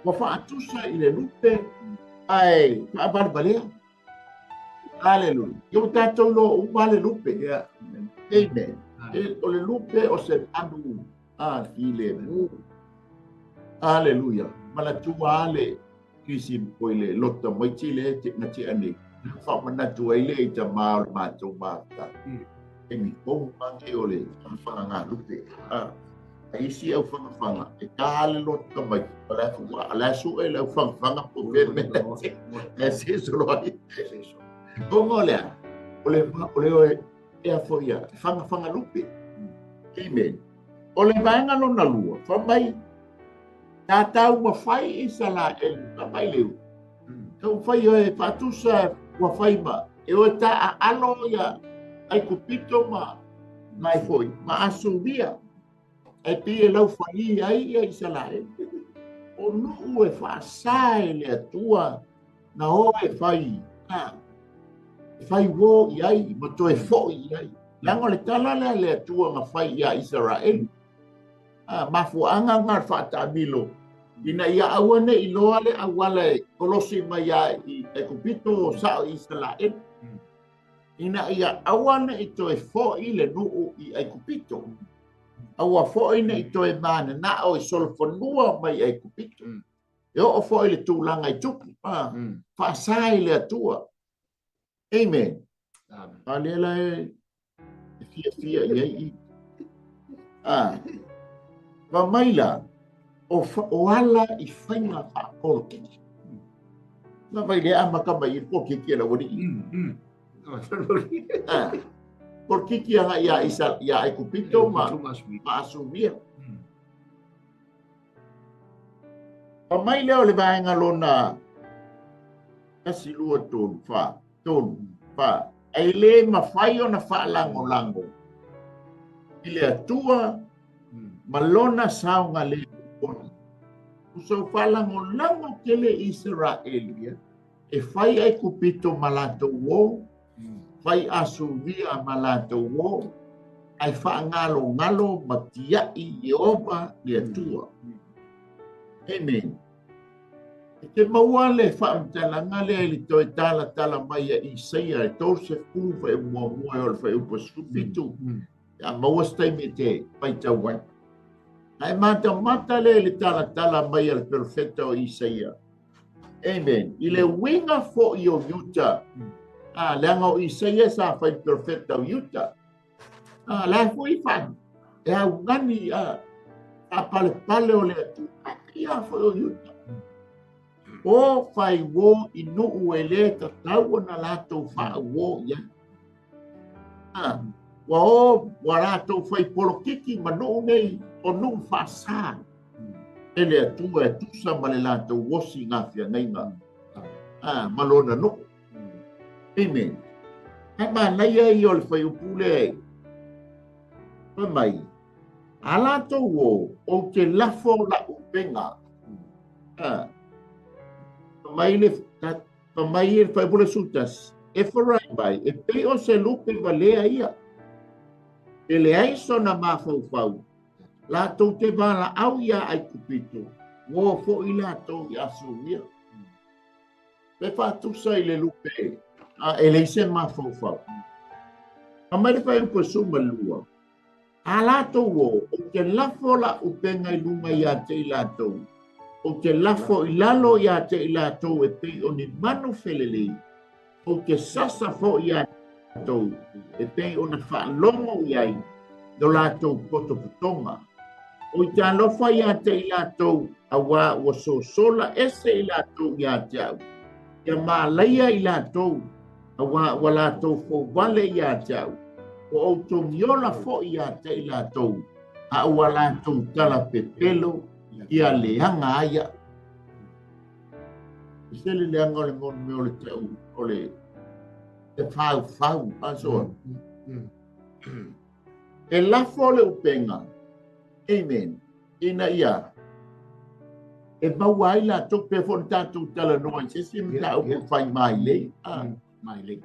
Wa whaatusa i le lupe ai whaamalmalea. Hallelujah. Io tātou lo uma le lupe. Amen. O le lupe o se panu a file mu. Hallelujah. Malatua ale kisi poi le lota mai ti le te ngati ane. Wha manatu ai le i ta maa o le mātou māta. Taimi fou ma nei o le fagafagalupe. A isi aufagafaga e tā le loto tamaiti o le a suʻe le aufagafaga po o fea le mea e sesolo ai ona o le a o le ea foi ia fagafagalupe. Amen. O le vaega lona lua fai mai tatau mafai Isalaelu tamai leu taumafai e faatusa ua fai ma e oe taaalo ia Aikupito ma mai foi ma Asuria e pei e laufali ai ia Isalaelu. O nuu e faasā e le Atua na o e fai e fai uō i ai ma toe foʻi i ai. Leaga o le tala lea le Atua na fai iā Isaraelu. Mafuaaga na faataamilo ina ia aua neʻi loa le auala e kolosi mai ai i Aikupito o saʻo i Isalaelu. Ina ia aua neʻi toe foʻi le nuu i Aikupito. Aua foʻi neʻi toe mananaʻo i solofanua mai Aikupito. E oo foʻi le tulaga i tupu. Faasā i le Atua. Amen. A lea la e fiafia i ai i. Fa mai la, o ala i faiga faapolokiki. Na vai lea amata mai i le polokiki a le aualii. Polokiki aga ia Aikupito ma Asuria. Fa mai lea o le vaega lona 1, 2, 3, 4, 3, 4. Ai le mafai ona faalagolago i le Atua ma lona saogalemu. Usa faalagolago tele Isaraelu e fai Aikupito ma latou uō, fai Asuria ma latou uō, ae faagalogalo ma tiaʻi Ieova le Atua. Amen. E te maua le faamatalaga lea i le toe talatala mai a Isaia e 30 faaiuga muamua e o le faaiuga 17. Ia maua se taimi e te faitau ai. Ae matamata lea i le talatala mai a le perofeta o Isaia. Amen. I le uiga foʻi o Iuta. Leaga o Isaia sa fai le perofeta o Iuta. La foi fa e augani faapalepale o le Atua ia foi o Iuta. O fai uō i nuu e lē tatau ona latou faauō i ai. Ua o ua latou fai polokiki ma nuu nei o nuu faasā e le Atua e tusa ma le latou osi gafiagaiga ma lona nuu. Amen. Ae manaia ia o le faiupu lea fai mai a latou uō ou te lafo laʻu upega. Fai mai le faiupu le 11 Eferaim ai e pei o se lupe valea ia e leai sona mafaufau latou te valaau iā Aikupito uō foʻi latou i Asuria. Pe faatusa i le lupe e leai se mafaufau. Fai mai le faiupu 12 a latou uō ou te lafo laʻu upega i luga iā te i latou ou te lafo i lalo iā te i latou e pei o ni manu felelei ou te sasa foʻi iā latou e pei ona faalogo i ai no latou potopotoga. O i talofa iā te i latou auā ua sosola ese i latou iā te aʻu. Ia malaia i latou auā ua latou fouvale iā te aʻu. Ua outou miola foʻi iā te i latou a ua latou talapepelo ia leaga ai aʻu. I se le leaga o le moni mea o le tau o le te faufau asoa. E lafo le upega. Amen. Ina ia e maua ai latou pe foʻi tatou talanoa i se isi mataupu fai mailei. Mailei.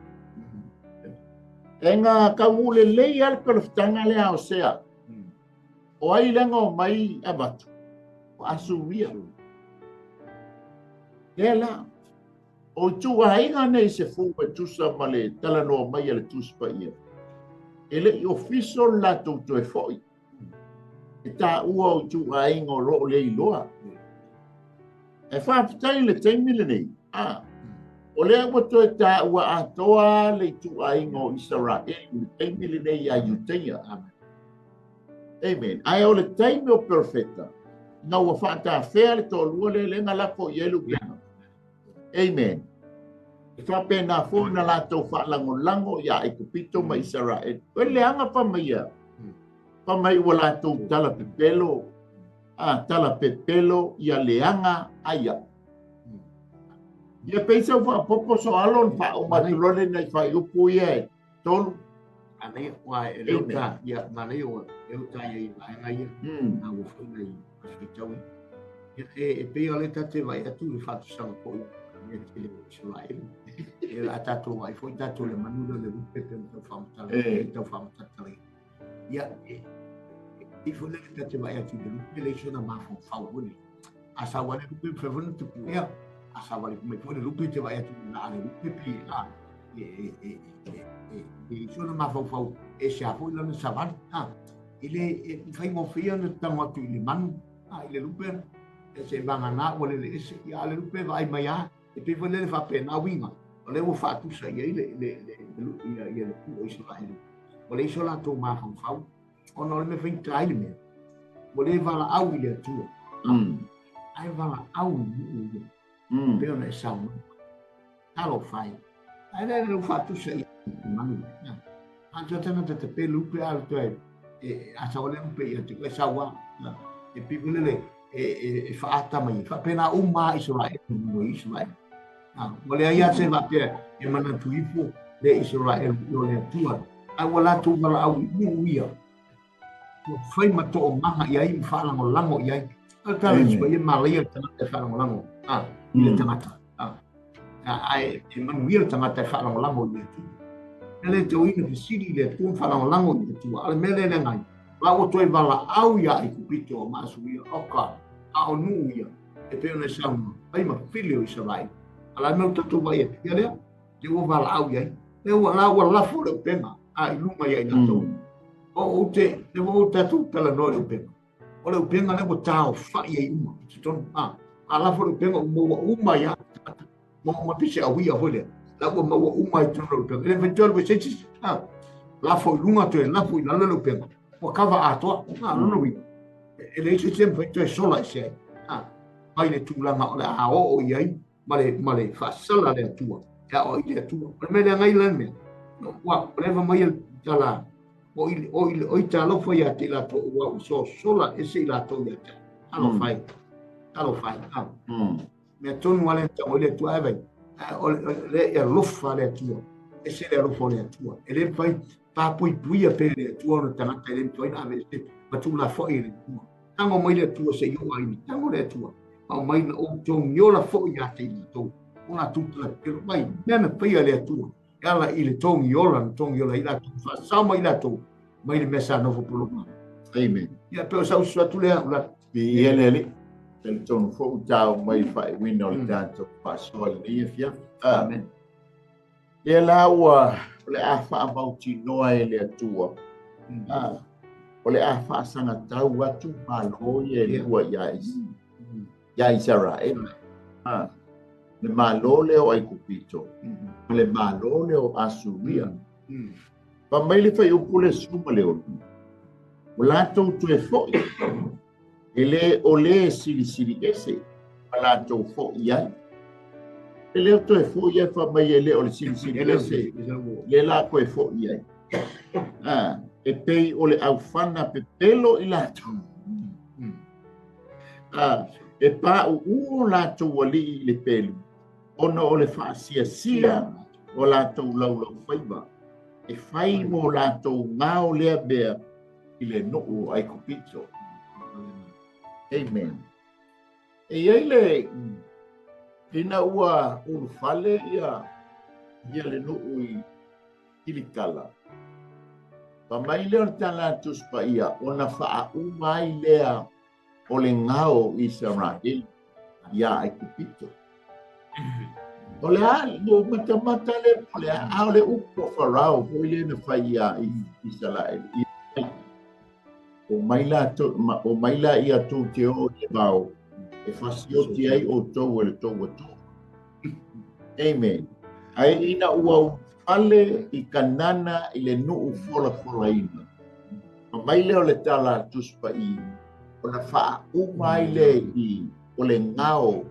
E ngā kaugū lelei a le pelofitaga lea o sea. O ai lega o mai avatu. O Asuria. Lea la. O itu aiga nei se fou e tusa ma le talanoa mai a le Tusi Paia. E leʻi ofiso le latou toe foʻi. E taua o itu aiga o loo le iloa. E faafetai le taimi lenei. O lea ua toe tāua atoa le ituaiga o Isaraelu i le taimi lenei iā Iutaia. Amen. Ae o le taimi o perofeta, ina ua faatafea le toalua lea lea na lafo i ai le upega. Amen. E faapena foi na latou faalagolago iā Aikupito ma Isaraelu. O le leaga fai mai ia, fai mai ua latou tala pepelo, a tala pepelo ia leaga ai au. Ia pei sau faapopo so alo na faauma atu loa le nai faaiupu ia e tolu. Manaia, ua e leo ta, ia, manaia ua leo ta ia i vaega ia, a ua foi nai faafitaui. Ia, e pei o le ta te vaai atu i le faatusaga foi mea tele o Isaraelu. E la tatou vaai foi tatou le manu lea o le lupe pe ona tau faamatala, e tau faamatala. Ia, e foi le ta te vaai atu i le lupe le sona mafaufau foi le. A sa wale lupe pe foi te puea, a sa wale mai foi le lupe te vaai atu i la le lupe pe a e sona mafaufau e se a foi lana savali. A i le e faigofie ona tago atu i le manu, a i le lupe e se vagana ua lele ese ia le lupe vaai mai a e pei foi lele faapena uiga o lea ua faatusa i ai le le le ia ia le pu o Isaraelu. O le iso latou mafaufau ona o le mea faigata ai le mea ua le valaau i le Atua, ae valaau i nuu ia pei ona e saunoa. Talofa e, ae le le faatusa i le manu. A toe tagata te pe lupe a le toe e a sa le lupe ia te koe saua. E pei foi lele e faata mai faapena uma Isaraelu mo Isaraelu. Ua leai lava se faapea e manatu ifo le Isaraelu i o le Atua, ae ua latou valaau i nuu ia, ua fai ma toomaga i ai ma faalagolago i ai. O le tala i e malaia le tagata e faalagolago i le tagata. Ae e manuia le tagata e faalagolago i le Atua. E le tauina fesili i le Atua ma faalagolago i le Atua. A o le mea lea le agai, la ua toe valaau ia Aikupito ma Asuria, oka, a o nuu ia, e pei ona e saunoa, fai ma fili o Isaraelu. A la mea o tatou vaai atu ia lea, le ua valaau i ai, le ua la ua lafo le upega a i luga ia i latou. O ou te, le ua ou tatou talanoa i le upega. O le upega lea ua taofai ai uma i totonu. A lafo le upega ua maua uma ia tagata. Maua uma pise auia foi lea. La ua maua uma i totonu o le upega. E le mafai toe alu e se isi. Lafo i luga toe lafo i lalo le upega. Ua kava atoa. Lona uiga, e leai se isi e mafai toe sola ese ai. Mai le tulaga o le a oo i ai ma le, ma le faasala le Atua, e aoai le Atua. O le mea lea ngai la le mea. Ua leva mai le tala o i o i o i talofa ia te latou ua u sosola ese i latou ia te. Talofa ai. Talofa ai. Mea tonu ale ta o le Atua e vai. O le e alofa le Atua. Ese le alofa o le Atua. E le mafai papuipuia pe le Atua ona tagata e le mafai ona aveese ma tuulafoai e le Atua. Tago mai le Atua seia oo ai tago le Atua. Ma aumai na outou iola foi ia te i latou. O latou talapelo mai mea na faia le Atua. E ala i le togiola na togiola ai latou. Faasao mai latou mai le mea sa nofo pologa. Amen. Ia pe o sa usu atu lea ula. Viia le Alii. Talitonu foi ua tau mai le faaiuina o le tatou faasoa i lenei afiafi. Amen. Lea la ua o le a faamautinoa e le Atua. O le a faasagatau atu malo ia e lua ia Isaraelu. Le malo lea o Aikupito ma le malo lea o Asuria. Fai mai le fuaiupu le 16. Ua latou toe foi e le o le silisili ese ma latou foi ai. E le o toe foi ai fai mai e le o le silisili ese le la toe foi ai. E pei o le aufana pepelo i latou. E pauu o latou alii i le pelu, ona o le faasiasia o latou laulaufaiva, e fai mo latou ngao lea mea i le nuu o Aikupito. Amen. E iai le ina ua ulufale ia le nuu i Kilikala. Fai mai lea o le tala a Tusi Paia, ona faauma ai lea o le ngao i Isaraelu ia Aikupito. O le a, no matamata le po le a, a o le upu o Farao foi lea na fai ia Isaraelu. O mai la o mai la ia tou te o i le vao, e fasioti ai outou e le tou Atua. Amen. Ai ina ua fale i Kanana i le nuu folafolaina. Ma mai lea o le tala a le Tusi Paia, ona faauma ai lea i o le gao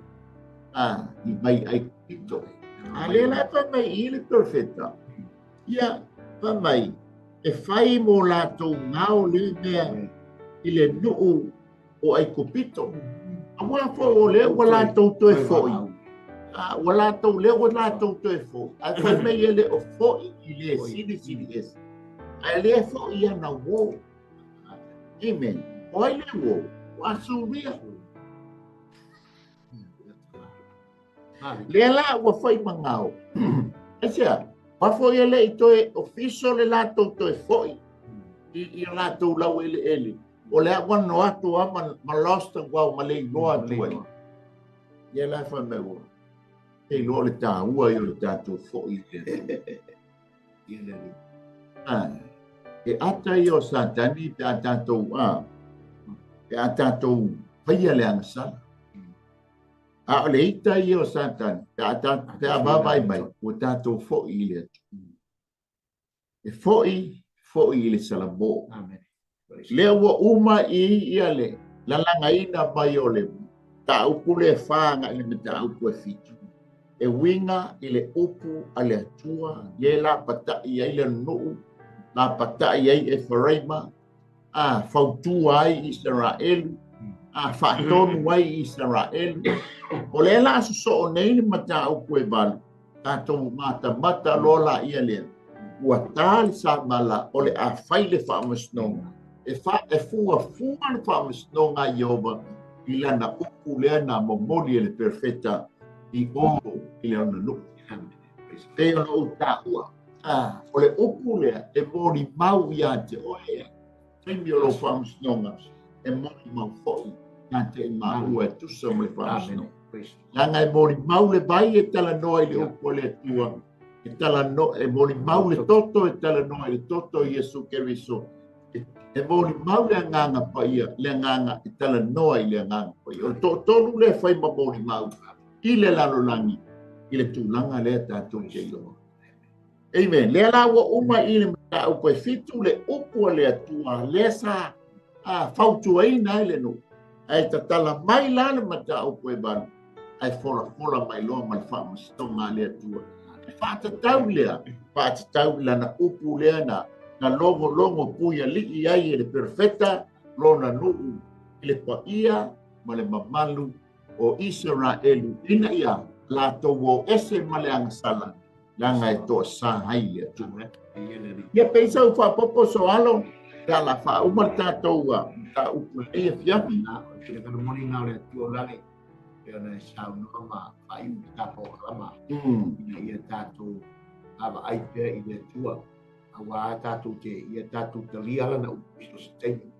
a i mai Aikupito. A lea la e fai mai i le perofeta, ia fai mai, e fai mo latou gao lea mea i le nuu o Aikupito. Aua foi o lea ua latou toe foi. Ua latou lea ua latou toe foi. Ae fai mai e le o foi i le silisili ese. Ae lea foi ia na uō. Amen. O ai le uō? O Asuria. Lea la ua fai ma gao. Aisea, aua foi e le i toe ofiso le latou toe foi i o latou laueleele. O lea ua no atu a ma lost uau ma le iloa atu ai. Ia la fai mai ua. Te iloa le tāua i o le tātou foi i le Atua. E ata ia o Satani pe a tātou a, pe a tātou faia le agasala. A o le ita ia o Satani, pe a vaavaai mai, ua tātou foi i le Atua. E foi, foi i le salamo. Lea ua uma i ia le lalagaina mai o le mataupu lea e fa agai i le mataupu e 7. E uiga i le upu a le Atua, le lapatai ai le nuu, lapatai ai Eferaima, a fautua ai Isaraelu, a faatonu ai Isaraelu. O lea la sosoo nei le mataupu e 8, tatou matamata loa la ia lea. Ua tā le samala o le a fai le faamasinoga. E fuafua le faamasinoga a Ieova i lana upu lea na momoli e le perofeta i o i le ona nuu. Pei ona ou taua, o le upu lea e molimau ia te oe. Taimi o lou faamasinoga e molimau foi ia te i maua e tusa ma le faamasinoga. Leaga e molimau le vai e talanoa i le upu a le Atua, e talanoa, e molimau le toto e talanoa i le toto o Iesu Keriso. E molimau le agaga paia, le agaga e talanoa i le agaga paia. O le toatolu lea fai ma molimau i le lalolagi, i le tulaga lea tatou te iloa. Amen. Lea la ua uma i le mataupu e 7 le upu a le Atua, lea sa fautuaina ai le nuu. Ae tatala mai la le mataupu e 8, ae folafola mai loa ma le faamasinoga a le Atua. E faatatau lea, faatatau lana upu lea na logologo puialii ai e le perofeta lona nuu i le paia ma le mamalu o Isaraelu ina ia latou o ese ma le agasala, leaga e toasā ai le Atua. Ia peisa u faapopo soalo, pe a la faauma le tatou mataupu lenei afiafi. Finagalo moni na o le Atua lale, pe ona e saunoa ma faaiu le tatou kalama, ina ia tatou vaavaai pea i le Atua, aua tatou te ia tatou talia lana upu i so o se taimi.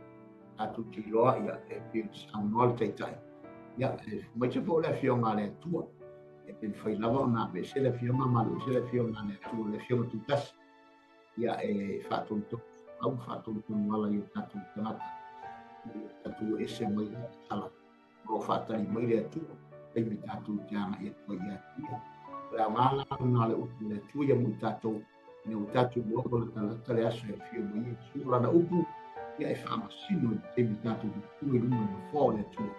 Tatou te iloa ia e pei ona saunoa le taitai. Ia, e maise foi le afioga a le Atua. E pe mafai lava ona aveese le afioga ma aveese le afioga a le Atua, le afioga tutasi. Ia e faatonutonu au, faatonutonu ala i o tatou tagata. Ia tatou ese mai le sala. O lo o faatali mai le Atua, taimi tatou te agai atu ai ia te ia. O le aoga la lena o le upu o le Atua ia mo i tatou, ina ua tatou iloa ua latalata le aso e afio mai ai Iesu lana upu, ia e faamasino i le taimi tatou te tu i luma o le nofoa o le Atua.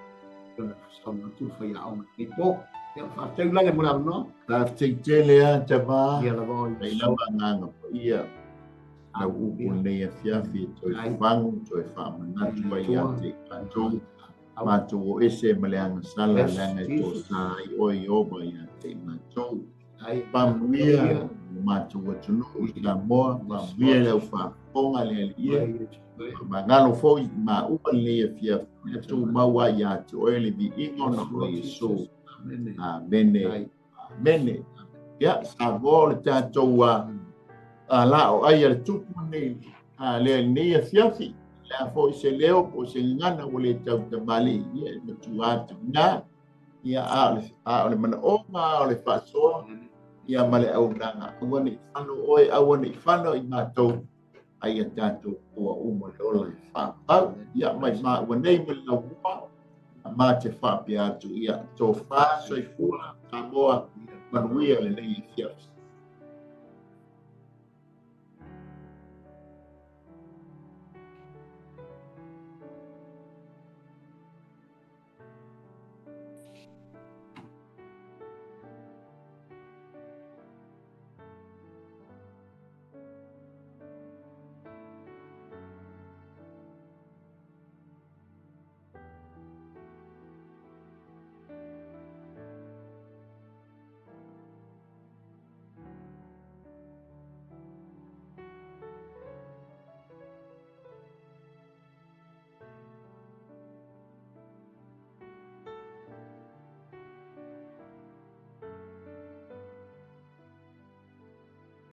E ona saunoa atu le faiaoga i lenei po. Ia, faafetai lale mo le avanoa. Faafetai tele a tama. Ia lava o Mai lava agaga paia. Lau upu lenei afiafi e toe fagu, toe faamanatu ai ia te i tatou. Matou o ese ma le agasala, leaga e toasā ai oe Ieova ia te i matou. Faamanuia o matou atunuu i Samoa, faamanuia le au faafofoga le Alii, faamagalo foi i maua lenei afiafi, ia tumau ai ia te oe le viiga ona o Iesu. Amene. Amene. Ia, Samoa o le tatou la o ai a le tupu nei, lea lenei afiafi, lea foi se leo po o se gagana ua le tautamalii, ia e matua atu ina, ia a o le manaoga, a o le faasoa, ia ma le auaunaga, aua ne i fano oe, aua ne i fano i matou, ai ia tatou ua uma le ola e faapau. Ia mai maua nei ma le laumua, ma te faapea atu, ia tofa soifua Samoa, Manuia lenei afiafi.